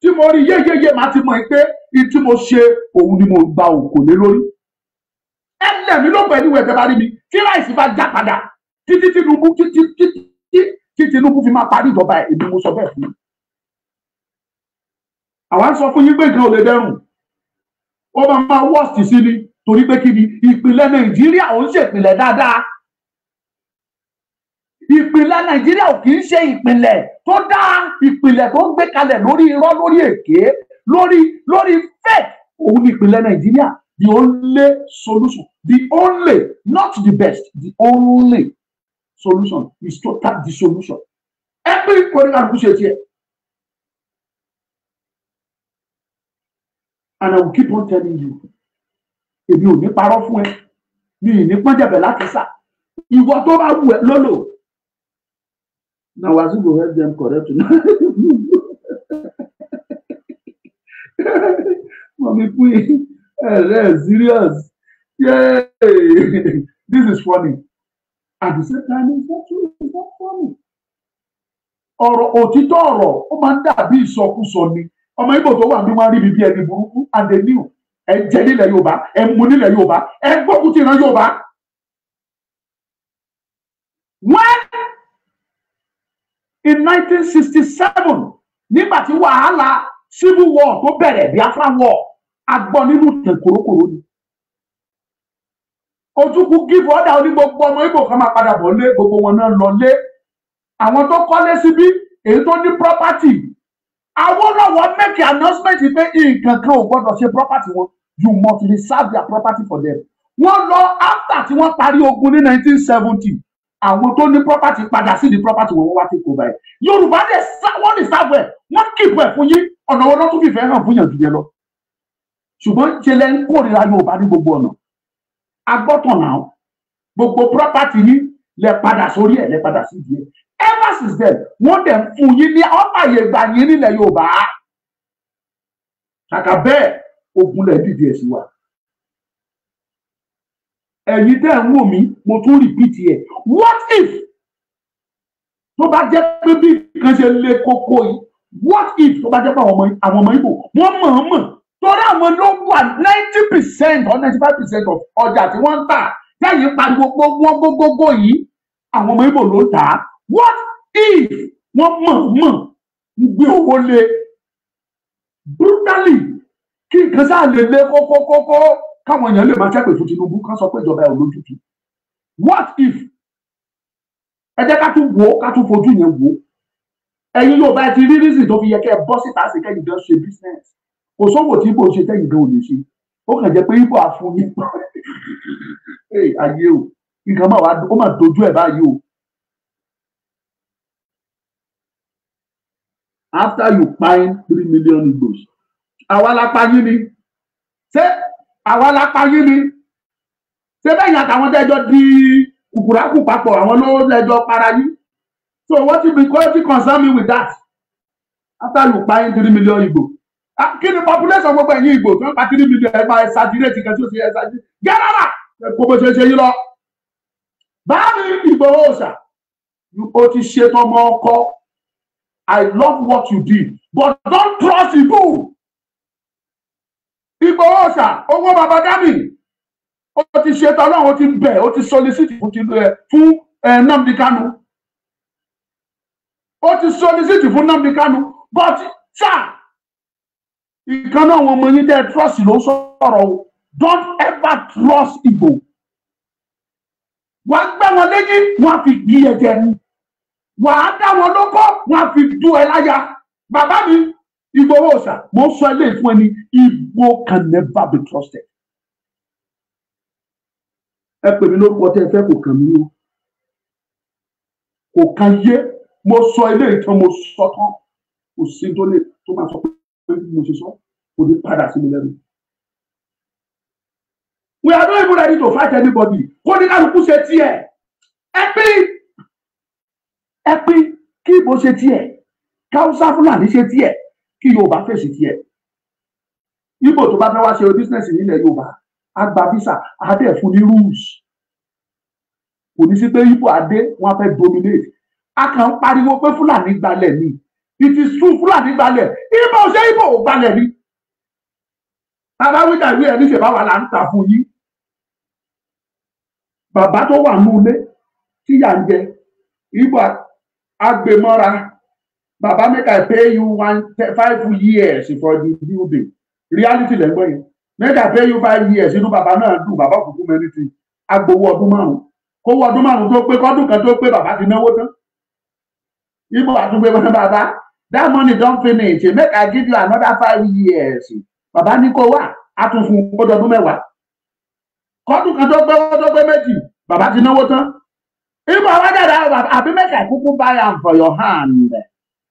tí mo rí yéyéyé máa ti mọ̀ pé tí mo ṣe òun ni mo gba òkò lé lórí. Ẹ lẹ̀ mí lóko anywhere tẹ́ bá rí mi tí rice bá já padà títí Tinubu títí tí Tinubu fi máa parí ìjọba ẹ̀ èmi mo sọ bẹ́ẹ̀ fún yín. Àwa ń sọ fún yín pé nǹkan ò lè dẹrùn. Ó máa máa worst sí ni torí pé kí ni ìpìlẹ̀ Nàìjíríà ò ń ṣèpìlẹ̀ dáadáa. Ìpìlẹ̀ Nàìjíríà ò kì í ṣe ìpìlẹ̀ tó dáa, ìpìlẹ̀ tó ń gbé kalẹ̀ lórí irọ́, lórí èké, lórí fake. Òun ni ìpìlẹ̀ Nàìjíríà. The only solution, the only, not the best, the only solution is total dissolution. Ẹ pé kòríkàlùkù ṣe tiẹ̀. And I will keep on telling you. Èmi ò ní parọ́ fún ẹ. Mi ì ní pọ́njẹ̀bẹ̀ láti sà. Ìwọ tó bá wù ẹ́ lólò. Na Wasiu go help them correct una. Mummy Queen, serious. Yay! This is funny. At the same time, it's not true, it's not funny. Ọ̀rọ̀ òtítọ́ ọ̀rọ̀ ó máa ń dàbí ìsọkúsọ ni. Ọmọ Ìgbò tó wà ní wọn rí bíbí ẹni burúkú and they knew. Ẹ jẹ nílẹ̀ Yorùbá, ẹ mu nílẹ̀ Yorùbá, ẹ gbógun ti ìran Yorùbá. When in 1967, nígbà tí wàhálà civil war tó bẹ̀rẹ̀, Biafra war, a gbọ́ nínú ìtàn kòrókòró ni. Ojukwu give order oní gbogbo ọmọ Ìgbò kan máa padà bọ̀ lé, gbogbo wọn náà lọ lé. Àwọn tó kọ́lé síbí, èyí tó ní property. Awólọ́wọ̀ make announcement pé nǹkan kan ò gbọ́dọ̀ ṣe property wọn. You must reserve their property for them. Wọ́n lọ after tí wọ́n parí ogun ní 1970. Àwọn tó ní property padà sí ní property wọn wá take over ẹ̀. Yorùbá dẹ̀ wọ́n reserve ẹ̀, wọ́n keep ẹ̀ fún yín. Ọ̀nà wọn lọ́tún fìfẹ́ hàn fún yàn jù yẹn lọ. Ṣùgbọ́n ṣe lẹ́ ń kórìíra Yorùbá ní gbogbo ọ̀nà. Agbọ́tàn náà gbogbo property yín lẹ padà sórí ẹ̀, lẹ padà sí ìdí ẹ̀. Ever since then, wọ́n dẹ̀ fún yín ní ọ̀pàyè gbà yín nílẹ̀ Yorùbá. Kàkà bẹ́ẹ̀ ogun lẹ̀ dìde ẹ̀ sí wa. Ẹ̀yin tẹ́ ń wò mí, mo tún repeat ẹ̀. What if tó bá jẹ́ pé bí nǹkan ṣe le koko yìí, what if tó bá jẹ́ pé àwọn ọmọ Ìgbò wọ́n mọ̀ọ́mọ̀ torí àwọn ló wà 90% or 95% of ọjà tí wọ́n ń tà lẹ́yìn pariwo wọ́n gbogbogbò yìí, àwọn ọmọ Ìgbò ló ń tà á. What if wọ́n mọ̀ọ́mọ̀ ń gbé owó lé brutally kí nǹkan sáà lè lé kókókókó káwọn èèyàn lè máa ṣẹ́pẹ̀ fún Tinubu ká sọ pé ìjọba ẹ̀ ò lójútùú. What if ẹ jẹ́ ká tún wò ó, ká tún fojú yẹn wò ó. Ẹ̀yin yóò bá ti rí reason tó fi yẹ kẹ́ ẹ bọ́ síta sí kẹ́yìn gan ṣe business. Kò sówò tí Ìgbò ṣe tẹ́yìn gan ò lè ṣe. Ó kàn jẹ́ pé Ìgbò àfún yín. Ayé o, nǹkan máa wá ó máa dojú ẹ̀ báyìí o. After you pine 3 million Igbos, àwa la pa yín ni. Ṣé àwa la pa yín ni? Ṣé bẹ́ẹ̀ yàtọ̀ àwọn tẹ́jọ́ di kùkùrákù papọ̀ àwọn ló lẹ́jọ́ para yín? So what you be what concern me with that? After you pine 3 million Igbo, kí ni population gbogbo ẹ̀yin Igbo tí wọ́n pa 3 million ẹ̀ máa exaggerate kan tí ó ṣe exaggerate? Gẹ́rẹ́rà kó bó ṣe ṣe yín lọ. Báàmì Ìgbòho Òòṣà, o ti ṣe tọmọ ọkọ. I love what you did, but don't trust Igbo. Ìgbòho Òòṣà, owó bàbá Dami, ó ti ṣe tọ́lọ́run, ó ti bẹ̀, ó ti solicit fún Nnamdi Kanu. Ó ti solicit fún Nnamdi Kanu, but sir, ìkan náà wọn mọ yín tẹ́ trust ló sọ̀rọ̀ o. Don't ever trust Igbo. Wàá gbá wọn lẹ́yìn, wọ́n á fi gbé ẹ̀jẹ̀ ni. Wàá dá wọn lóko, wọ́n á fi dú ẹ láyà. Bàbá mi, Ìgbòho Òòṣà, mo ń sọ eléyìí fún ẹni, Igbo can never be trusted. Ẹ pè mí lórúkọ tẹ́ ẹ fẹ́, kò kàn mí o. Kò kàn yé. Mo sọ ilé ìtàn, mo sọ tán, kò sí tó lè tó máa sọ pé mo ṣe sọ, kò ní padà sí mi lẹ́nu. We are not even ready to fight anybody. Kó ní kálukú ṣe tiẹ̀. Ẹ pín, ẹ pín, kí Ìgbò ṣe tiẹ̀, káwùsá Fúlàní ṣe tiẹ̀, kí Yorùbá fèsì tiẹ̀. Ìgbò tó bá fẹ́ wá ṣe business nílẹ̀ Yorùbá, á gba visa, á dẹ̀ fún ní rules. Kò ní sí pé Ìgbò adé wọn fẹ́ dominate. A kàn ń pariwo pé Fúlàní gbalẹ̀ ni. It is true, Fúlàní gbalẹ̀. Ìgbò ṣé Ìgbò ò gbalẹ̀ ni? Bàbá wíjà ìwé ẹ̀ níṣẹ́ báwa là ń tà fún yín. Bàbá tó wà ní ilé tí yà ń jẹ, Ìgbò agbèmọ́ra. Bàbá, make I pay you 1 5 years for the building. Reality lẹ́ ń gbọ́ yẹn. Make I pay you 5 years. Inú bàbá náà dùn, bàbá òkùnkùn mẹ́rin ti agbowó ọdún 5. Kówó ọdún 5 tó pé, kọ́dún kan tó pé, bàbá ti náwó tán. Ìgbò àtúgbé wọn, bàbá, that money don finish, make I give you another 5 years. Bàbá ní kó wà á tún fún un ọdún 10. Kọ́dún kan tó pé, tó pé 2, bàbá ti náwó tán. Ìgbò àwọn dàda àbí make I kúkú buy am for your hand.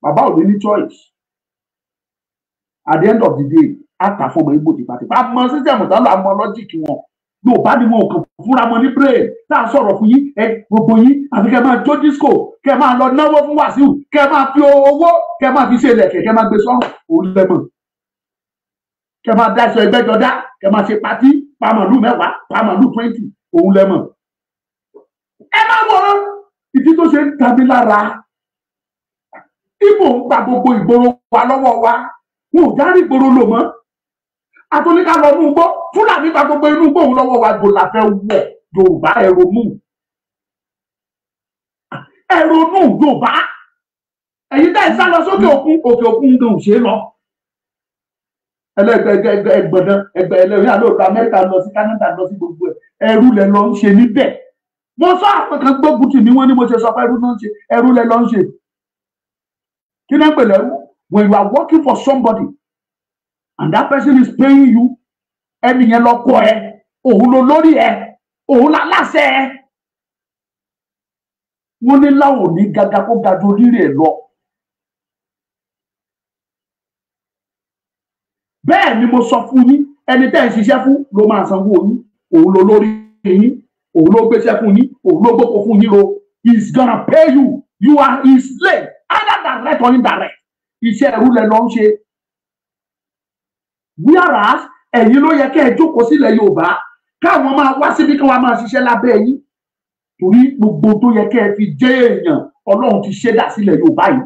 Bàbá ò ní ní choice. At the end of the day, á tà fún ọmọ Ìgbò tipátipá. Mọ system tán lọ, àmọ́ logic wọn. Yorùbá ni wọn ò kàn fúnra mọ ní brain tá a sọ̀rọ̀ fún yín. Ẹ gbogbo yín, àfi kẹ́ máa jó disco, kẹ́ máa lọ náwó fún Wàsíù, kẹ́ máa fi owó, kẹ́ máa fi ṣe ilẹ̀kẹ̀, kẹ́ máa gbé sọ́rùn, òun lẹ́mọ̀, kẹ́ máa dáṣọ ẹgbẹ́jọdá, kẹ́ máa ṣe party, pa màlúù 10, pa màlúù 20, òun lẹ́mọ̀. Ẹ má wọ̀rọ̀ ìdí tó ṣe ń ta mí lára. Ìgbò ń gba gbogbo ìgboro wa lọ́wọ́ wa, wọn ò dárí ìgboro lò mọ́. Àtúnika lọ mú gbó, Fúlàní gba gbogbo inú gbóhùn lọ́wọ́ wa. Gbò la fẹ́ wọ̀? Yorùbá, ẹ ronú, ẹ ronú. Yorùbá, ẹ̀yin tẹ́ ẹ sá lọ sókè òkun, òkè òkun gan ò ṣe é lọ. Ẹlẹgbẹgbẹ ẹgbẹdàn ẹgbẹ ẹlẹrìí àlóòtú Amẹ́ríkà, lọ sí Canada, lọ sí gbogbo ẹ, ẹrú lẹ lọ ń ṣe níbẹ̀. Mo sọ, àwọn kan gbógun tì mí, wọ́n ní mo ṣe sọ pé ẹrú náà ń ṣe, ẹrú lẹ lọ ń ṣe. Kí náà ń pè lẹ́rú? When you are working for somebody and that person is paying you, ẹni yẹn lọ kọ ẹ, òun ló lórí ẹ, òun láláṣẹ ẹ. Wọ́n ní láwọn ò ní gaga kó ga ju oríire ẹ lọ. Bẹ́ẹ̀ ni mo sọ fún yín, ẹni tẹ́ ń ṣiṣẹ́ fún ló máa sanwó yín, òun ló lórí yín, òun ló gbéṣẹ́ fún yín, òun ló gbóko fún yín ro. He is gonna pay you. You are his slave, either direct or indirect. Iṣẹ́ ẹrú lẹ lọ ń ṣe, whereas ẹ̀yin ló yẹ kẹ́ ẹ jókòó sílẹ̀ Yorùbá, káwọn máa wá síbí, kí wọ́n máa ṣiṣẹ́ lábẹ́ yín, torí gbogbo tó yẹ kẹ́ ẹ fi jẹ́ èèyàn, Ọlọ́run ti ṣe dà sílẹ̀ Yorùbá yìí.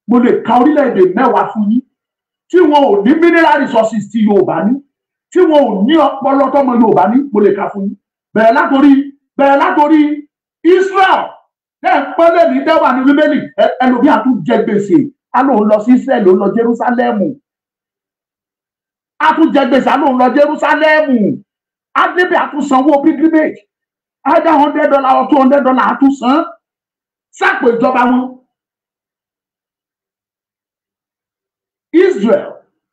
Mo lè ka orílẹ̀-èdè 10 fún yín tí wọn ò ní mineral resources tí Yorùbá ní, tí wọn ò ní ọpọlọ tọmọ Yorùbá ní. Mo lè ka fún yín, bẹ̀rẹ̀ látòrí Israel. Ẹ pọ́nlẹ̀ ní dẹ́wà ní Bíbélì, ẹlòmíà tún jẹ gbèsè, á lóun lọ sí Israel, lóun lọ Jerúsálẹ́mù, á tún jẹ gbèsè, á lóun lọ Jerúsálẹ́mù, á débẹ̀, á tún sanwó pilgrimage, either $100 or $200, á tún san sápò ìjọba wọn. Israel,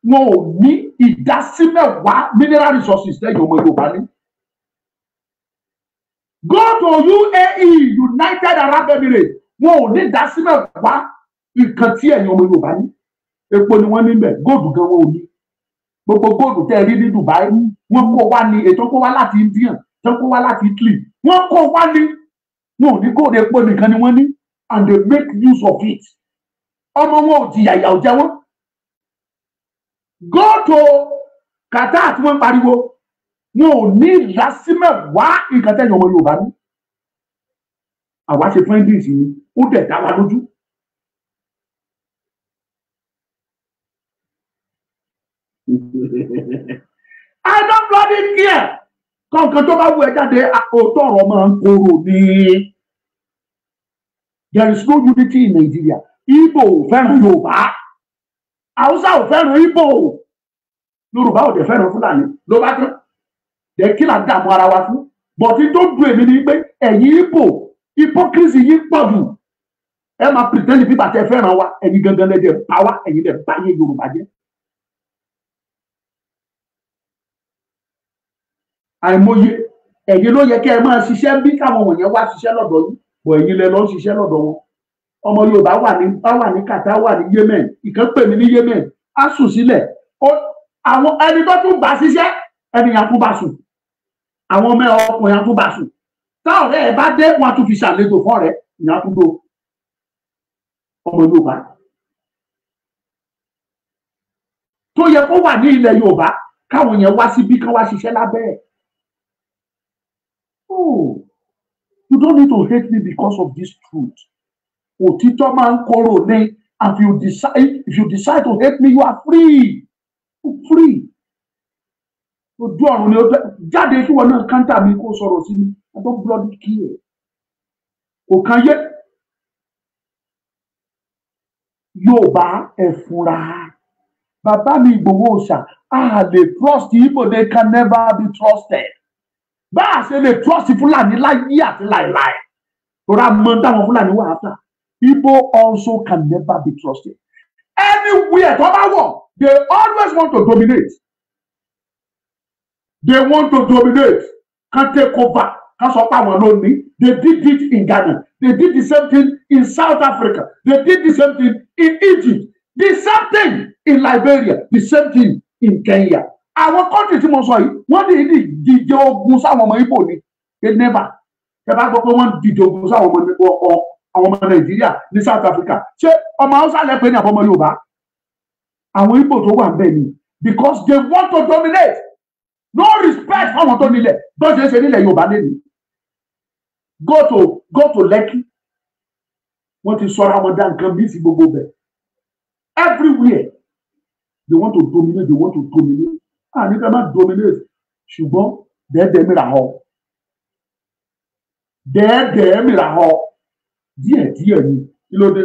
wọn ò ní ìdásímẹ̀wá mineral resources lẹ́yìn ọmọ Yorùbá ní. Go to UAE, United Arab Emirates, wọn ò ní ìdásímẹ̀wá nǹkan tí ẹ̀yin ọmọ Yorùbá ní. Epo ni wọ́n ní bẹ̀, gold gan wọn ò ní. Gbogbo gold tẹ́ ẹ rí ní Dubai, wọ́n kó wá ní, ètò kó wá láti India, tó kó wá láti Italy, wọ́n kó wá ní. Wọn ò ní gold, epo nìkan ni wọ́n ní, and they make use of it. Ọmọ wọn ò jìyà, ìyà ò jẹ wọ́n. Go to Qatar tí wọ́n ń pariwo, wọn ò ní ìdásímẹ̀wá nǹkan tẹ̀yìn ọmọ Yorùbá ní. Àwa ṣe findings ni, ó dẹ̀ dá wa lójú. I don't bloody care. Kọ̀ọ̀kan tó bá wù ẹ́ jáde, òótọ́ ọ̀rọ̀ máa ń korò ní. There is no unity in Nigeria. Igbo ò fẹ́ràn Yorùbá, Haúsá ò fẹ́ràn Igbo, Yorùbá ò dẹ̀ fẹ́ràn Fúlàní. Ló bá tán dẹ̀, kí là ń dààmú ara wa fún? But tó dùn èmi ni pé ẹ̀yin Igbo, hypocrisy yín pọ̀ jù. Ẹ máa pretend bí bàtẹ́ fẹ́ràn wa, ẹ̀yin gangan lẹ́dẹ̀ bá wa, ẹ̀yin lẹ̀ bá yé Yorùbá jẹ́. Àìmọye ẹ̀yin ló yẹ kẹ́ ẹ máa ṣiṣẹ́ bí káwọn wọ̀nyẹn wá ṣiṣẹ́ lọ́dọ̀ yín. Bọ̀ ẹ̀yin lẹ lọ ń ṣiṣẹ́ lọ́dọ̀ wọn. Ọmọ Yorùbá wà ní Qatar, wà ní Yemen, ìkan pè mí ní Yemen, á sùn sílẹ̀. Àwọn ẹni tó tún bá ṣiṣẹ́, ẹni yẹn tún bá sùn, àwọn ọmọ ọkùnrin yẹn tún bá sùn. Tá ọ̀rẹ́ ẹ bá dé, wọn tún fi ṣàlejò fún ọ̀rẹ́ ìyẹn tún dó. Ọmọ Yorùbá tó yẹ kó wà ní ilẹ̀ Yorùbá, káwọn yẹn wá síbí kán wá ṣiṣẹ́ lábẹ́ ẹ̀. Oh, you don't need to hate me because of this truth. Òtítọ́ máa ń korò ní. And if you decide to hate me, you are free. Free. Ojú ọ̀run ni ó jáde kí wọn náà káńtà mi kó sọ̀rọ̀ sí mi. I don't bloody care. Kò kan yé. Yorùbá ẹ fúnra. Bàbá mi Ìgbòho Òòṣà, a lè trust Igbo, they can never be trusted. Bá a ṣe lè trust Fúlàní láyé àti láìláì. Tora mọ táwọn Fúlàní wà áfà. Igbo also can never be trusted. Anywhere tó bá wọ̀, they always want to dominate. They want to dominate. Can take over. Kan sọ pé àwọn ló ní. They did it in Ghana. They did the same thing in South Africa. They did the same thing in Egypt. The same thing in Liberia. The same thing in Kenya. Àwọn kọ́ńtì tí mo sọ yìí, wọ́n ní díje ogun sáwọn ọmọ Igbo ni. They never. Ẹ bá gbọ́ pé wọ́n dìde ogun sáwọn ọmọ Nàìjíríà ní South Africa. Ṣé ọmọ Hausa lẹ pè ní àbọ̀mọ Yorùbá? Àwọn Igbo tó wà níbẹ̀ ni. Because they want to dominate. No respect fáwọn tó nílẹ̀. Bó ṣe ń ṣe nílẹ̀ Yorùbá lẹ́nu. Go to Lekki. Wọ́n ti sọra wọn dá nǹkan bí sí gbogbo bẹ̀. Everywhere. They want to dominate. They want to dominate. Àní ká má dominate. Ṣùgbọ́n dẹ́ẹ̀dẹ́ẹ́ mìíràn họ. Dẹ́ẹ̀dẹ́ẹ́ mìíràn họ. Díẹ̀ díẹ̀ ni. Kí ló dé?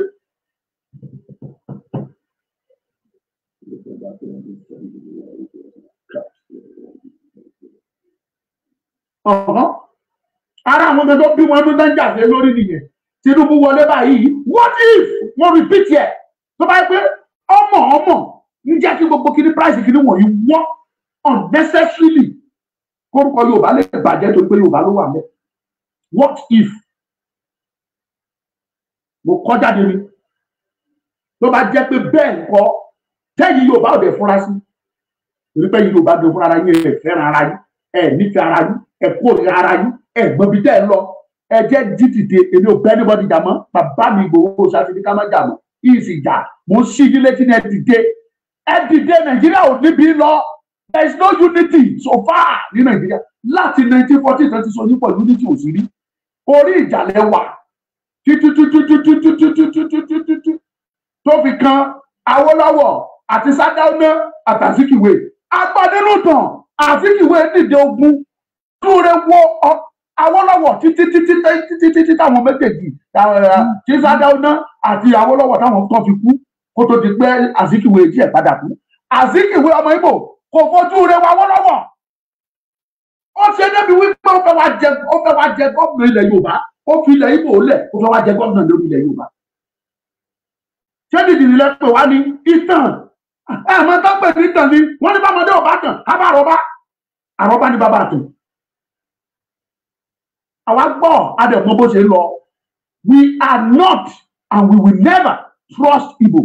Ara àwọn ọmọ tó bí wọn ló ń jà sí lórí nìyẹn. Tinubu wọlé báyìí. What if wọ́n repeat ẹ̀? Tó bá yẹ pé ọmọ ọmọ ń jẹ́ kí gbogbo kíní price kíní wọ̀nyí wọ́n unnecessarily. Kórúkọ Yorùbá lè bàjẹ́ torí pé Yorùbá ló wà mẹ́. What if? Mo kọ́ jáde ni. Tó bá jẹ́ pé bẹ́ẹ̀ ńkọ́, tẹ́yìn Yorùbá ò dẹ̀ fúnra sí. Torí pé Yorùbá dẹ̀ fúnra ara yín, ẹ̀ fẹ́ràn ara yín, ẹ̀ nífẹ̀ẹ́ ara yín, ẹ̀ kórìíra ara yín, ẹ̀ gbọ́n bí tẹ́ ẹ lọ. Ẹ jẹ́ dídìde, èmi ò bẹ́ anybody jà mọ́. Bàbá mi Ìgbòho Òòṣà ti ní ká má jà mọ́. Ìsì jà, mo ń ṣí yín létí ní ẹ dìde. Ẹ dìde, Nàìjíríà ò níbi lọ. There is no unity so far ní Nàìjíríà. Láti 1940 twenty sọ nípa unity ò sí rí. Orí ìjà lẹ wà. Títútútútútútútútútútú tó fi kan Awólọ́wọ̀ àti Sádáúná àtàzíkìwé. Agbọ́ nínú tàn Àzíkìwé dìde ogun. Túre wo Awólọ́wọ̀ títí títí títí títí táwọn méjèèjì tí Sádáúná àti Awólọ́wọ̀ táwọn tó fi kú kó tó di pé Àzíkìwé díẹ̀ padà kú. Àzíkìwé ọmọ Ìgbò kò fojú rẹ̀ wá Awólọ́wọ̀. Ó ṣe débi wípé ó fẹ́ wá jẹ gómìnà ilẹ̀ Yorùbá. Ó fi ilẹ̀ Ìgbò lẹ̀, ó fẹ́ wá jẹ gómìnà lórí ilẹ̀ Yorùbá. Ṣé dìdì nílẹ̀ pè wá ní ìtàn? Ẹ mọ tó pè ní ìtàn ni, wọ́n ní bámọdé ò bá tàn, á bá àrọ́bá. Àrọ́bá ní bàbá àtàn. Àwa gbọ́ adẹ̀mọ́ bó ṣe lọ. We are not and we will never trust Igbo.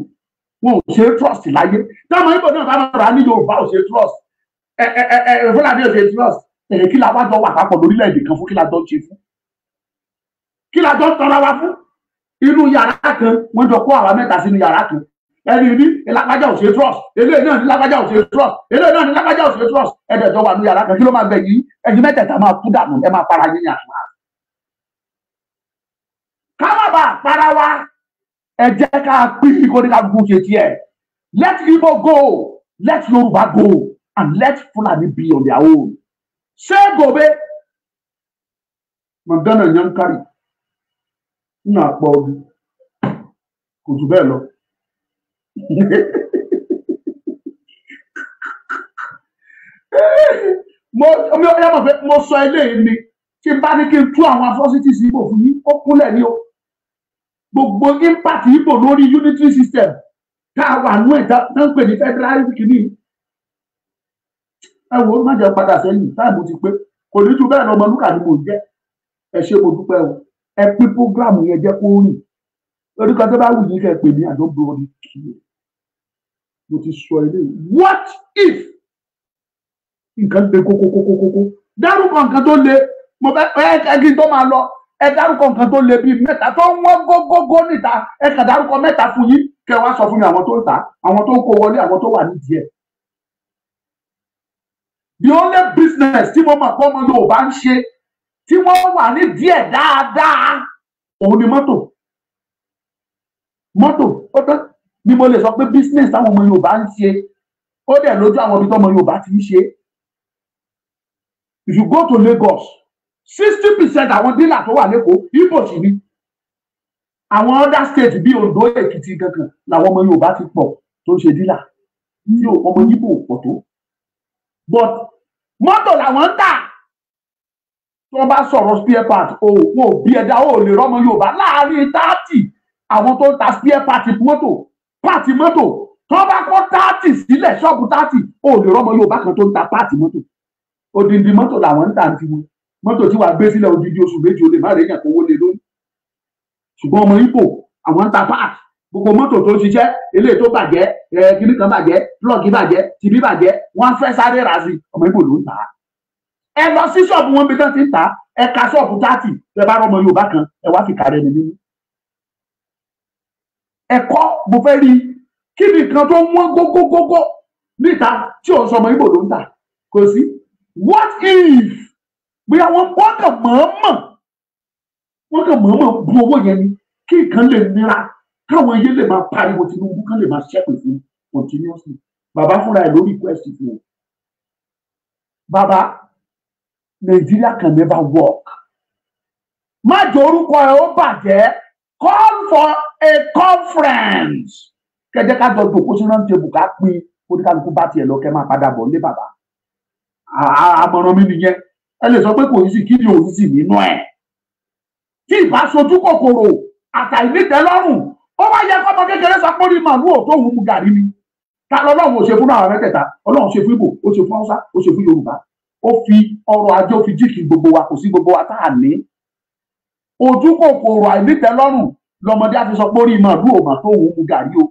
Wọn ò ṣe trust láyé. Táwọn Igbo náà bá máa rà ní Yorùbá ò ṣe trust. Fúlàní ò ṣe trust. Kí la wá jọ wà papọ̀ lórílẹ̀-èdè kan fún, kí la jọ ṣe fún? Kí la jọ tọra wa fún? Inú yàrá kan, wọ́n jọ kó àwa mẹ́ta sínú yàrá kan. Ẹni ní lágbájá ò ṣe trust, eléyìí náà ní lágbájá ò ṣe trust, eléyìí náà ní lágbájá ò ṣe trust. Ẹ̀dẹ̀ jọ wà ní yàrá kan, kí ló máa gbẹ yìí? Ẹ̀yin mẹ́tẹ̀ẹ̀ta máa kú dànù, ẹ máa para yín yàrá. Ká má bàa para wa, ẹ jẹ́ ká pín kó ní ká gún ṣe tiẹ̀. Let Igbo go, let Yorùbá go, and let Fulani be on their own. Ṣé gobe? Magana Yankari nínú àpọ̀ ọdún kò jù bẹ́ẹ̀ lọ. Mo sọ eléyìí ni tí bá ní kí n tú àwọn atrocities Igbo fún yín, ó kúnlẹ̀ ní o. Gbogbo impact Igbo lórí unitary system tá a wà nú ẹ̀ tá ń pè ní federal kìíní. Ẹ wo, má jẹ́ padà sẹ́yìn, táìmù ti pé, kò ní ju bẹ́ẹ̀ lọ. Ọmọlúkà ni mò ń jẹ́. Ẹ ṣé, mo dúpẹ́ o. Ẹ pín program yẹn, jẹ́ kó rìn. Orúkọ tó bá wù yín kẹ́ ẹ pè mí, I don't bloody care. Mo ti sọ eléyìí. What if nǹkan le kókókókókó? Dárúkọ nǹkan tó le. Mo fẹ́ ẹ kí n tó máa lọ, ẹ dárúkọ nǹkan tó le bíi mẹ́ta tó ń wọ́n gógógó níta. Ẹ kàn dárúkọ mẹ́ta fún yín, kẹ́ wá sọ fún mi àwọn tó ń tà, àwọn tó ń kó wọlé, àwọn tó wà nídìí ẹ̀. The only business tí mo mọ̀ pé ọmọ Yorùbá ń ṣe tí wọ́n wà ní díẹ̀ dáadáa, òun ni mọ́tò. Mọ́tò ó tán ni mo lè sọ pé business táwọn ọmọ Yorùbá ń ṣe. Ó dẹ̀ lójú àwọn ibi tó ọmọ Yorùbá ti ń ṣe. If you go to Lagos, 60% àwọn dealer tó wà l'Ékòó, Ìgbò sì ni. Àwọn other state bíi Ondo, Èkìtì kankan làwọn ọmọ Yorùbá ti pọ̀ tó ń ṣe dealer, tí ọmọ Ìgbò pọ̀ tó. But mọ́tò làwọn ń tà. Tí wọ́n bá sọ̀rọ̀ spare part, o wọn ò bí ẹ̀dá ò lè rọ́mọ Yorùbá láàárín 30 àwọn tó ń ta spare part mọ́tò, part mọ́tò. Tí wọ́n bá kọ́ 30 sílẹ̀, ṣọ́ọ̀bù 30, ò lè rọ́mọ Yorùbá kan tó ń ta part mọ́tò. Odindi mọ́tò làwọn ń tà ní tiwọn. Mọ́tò tí wàá gbé sílẹ̀ odindi oṣù 2, o lè má rèéyàn kówó lé lórí. Ṣùgbọ́n ọmọ Ìgbò, àwọn ń ta part gbogbo mọ́tò tó ń ṣiṣẹ́, eléyìí tó bàjẹ́, ẹ kíní kan bàjẹ́, plug bàjẹ́, tìbí bàjẹ́, wọ́n fẹ́ sáré rà sí. Ọmọ Ìgbò ló ń tà á. Ẹ lọ sí ṣọ́ọ̀bù wọn bí tán ti ń tà á, ẹ ka ṣọ́ọ̀bù 30, ẹ bá rọmọ Yorùbá kan, ẹ wá fi kàrẹ́ ni nínú. Ẹ̀kọ́ mo fẹ́ rí kí ni nǹkan tó wọ́n gógógógó níta tí ò ń sọmọ Ìgbò ló ń tà? Kò sí. What if bóyá wọ́n kàn mọ̀ọ́mọ̀, wọ́n kàn mọ̀ọ́mọ̀ bu owó yẹn ni kí nǹkan lè nira, káwọn yé lè máa pariwo Tinubu, kán lè máa ṣẹ́pè fún continuously. Bàbá fúnra ẹ̀ ló request fún o. Bàbá, Nigeria can never work. Má jẹ́ orúkọ ẹ̀ ó bàjẹ́. Call for a conference, kẹjẹ ká jọ jòkó sí round table, ká pín, oníkálukú bá tiẹ̀ lọ, kẹ́ máa padà bọ̀ nílé. Bàbá, àmọ̀ràn mi nìyẹn. Ẹ lè sọ pé kò sí. Kí ni òun sì nínú ẹ̀ tí ìbá sojú kòkòrò àtàìnítẹ́lọ́rùn? Ó wá yẹ kọ́mọ kékeré sọ pé ó ní màlúù ò tó òun mu gàrí ni. Ta lọ́lọ́run ò ṣe fún àwọn mẹ́tẹ̀ẹ̀ta? Ọlọ́run ṣe fún Ìgbò, ó ṣe fún Haúsá, ó ṣe fún Yorùbá. Ó fi ọrọ̀ ajé, ó fi jíkì gbogbo wa. Kò sí gbogbo wa tá a ní ojú kòkòrò àìnítẹ́lọ́rùn lọmọdé á fi sọ pé ó rí màlúù ò mà tó òun mu gàrí o.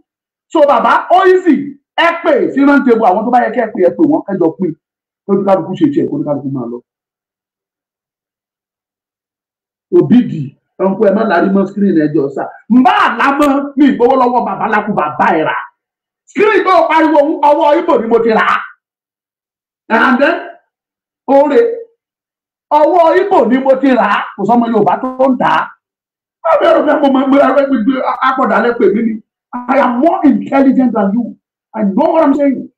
So bàbá, ó easy. Ẹ pè sí round table àwọn tó bá yẹ kẹ́ ẹ pè, ẹ pè wọ́n, kẹjọ pín, tójú kálukú ṣe tiẹ̀, kó ní kálukú máa lọ. Òbídì ọ̀nkú, ẹ má lárí mọ́ screen ẹjọ́ sá n bá àlámọ́ mi ìgbowó lọ́wọ́ bàbá lákú bàbá ẹ̀ rà. Screen tó pariwo, ọwọ́ Ìgbò ni mo ti rà á. And then oore ọwọ́ Ìgbò ni mo ti rà á. Kò sọmọ Yorùbá tó ń tà á. Báwo ni mo mọ ẹgbẹ́ akọ̀dàlẹ̀ pè mí ni? I am more intelligent than you. I know what I'm saying.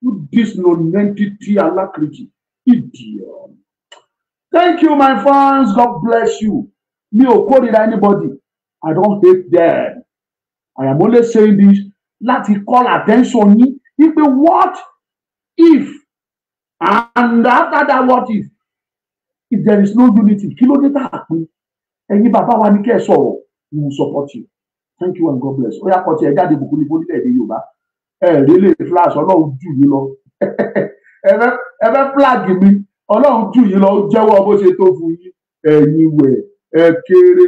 You, this nonentity alacrity, idiot. Thank you, my fans. God bless you. Mi ò kórìíra anybody. I don't hate them. I am only saying this láti call attention yín wípé what if, and after that, what if there is no unity? Kí ló dé tá a pín? Ẹ̀yin bàbá wa ní kẹ́ ẹ sọ̀rọ̀. We will support you. Thank you and God bless. Ó yá, kọ́ tí ẹ jáde. Bùkún ní orílẹ̀-èdè Yorùbá. Ẹ rí lè flash. Ọlọ́run jù yín lọ. Ẹ fẹ́ flag mi. Ọlọ́run jù yín lọ. Ó jẹ́wọ́ bó ṣe tó fún yín. Ẹ̀yin wẹ̀ ẹ kéré.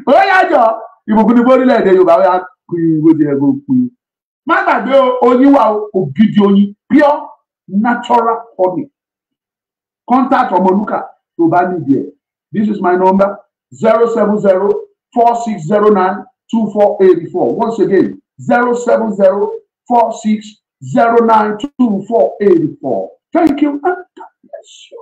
Ó yájọ ìbùkún ní orílẹ̀-èdè Yorùbá. Ó yá, pín bó ti yẹ kó pín. Má gbàgbé oyin wa, ògidì oyin, pure natural honey. Contact Ọmọlúkà tó bá nídìí ẹ̀. This is my number: 07046092484. Once again, 07046092484. Thank you and God bless you.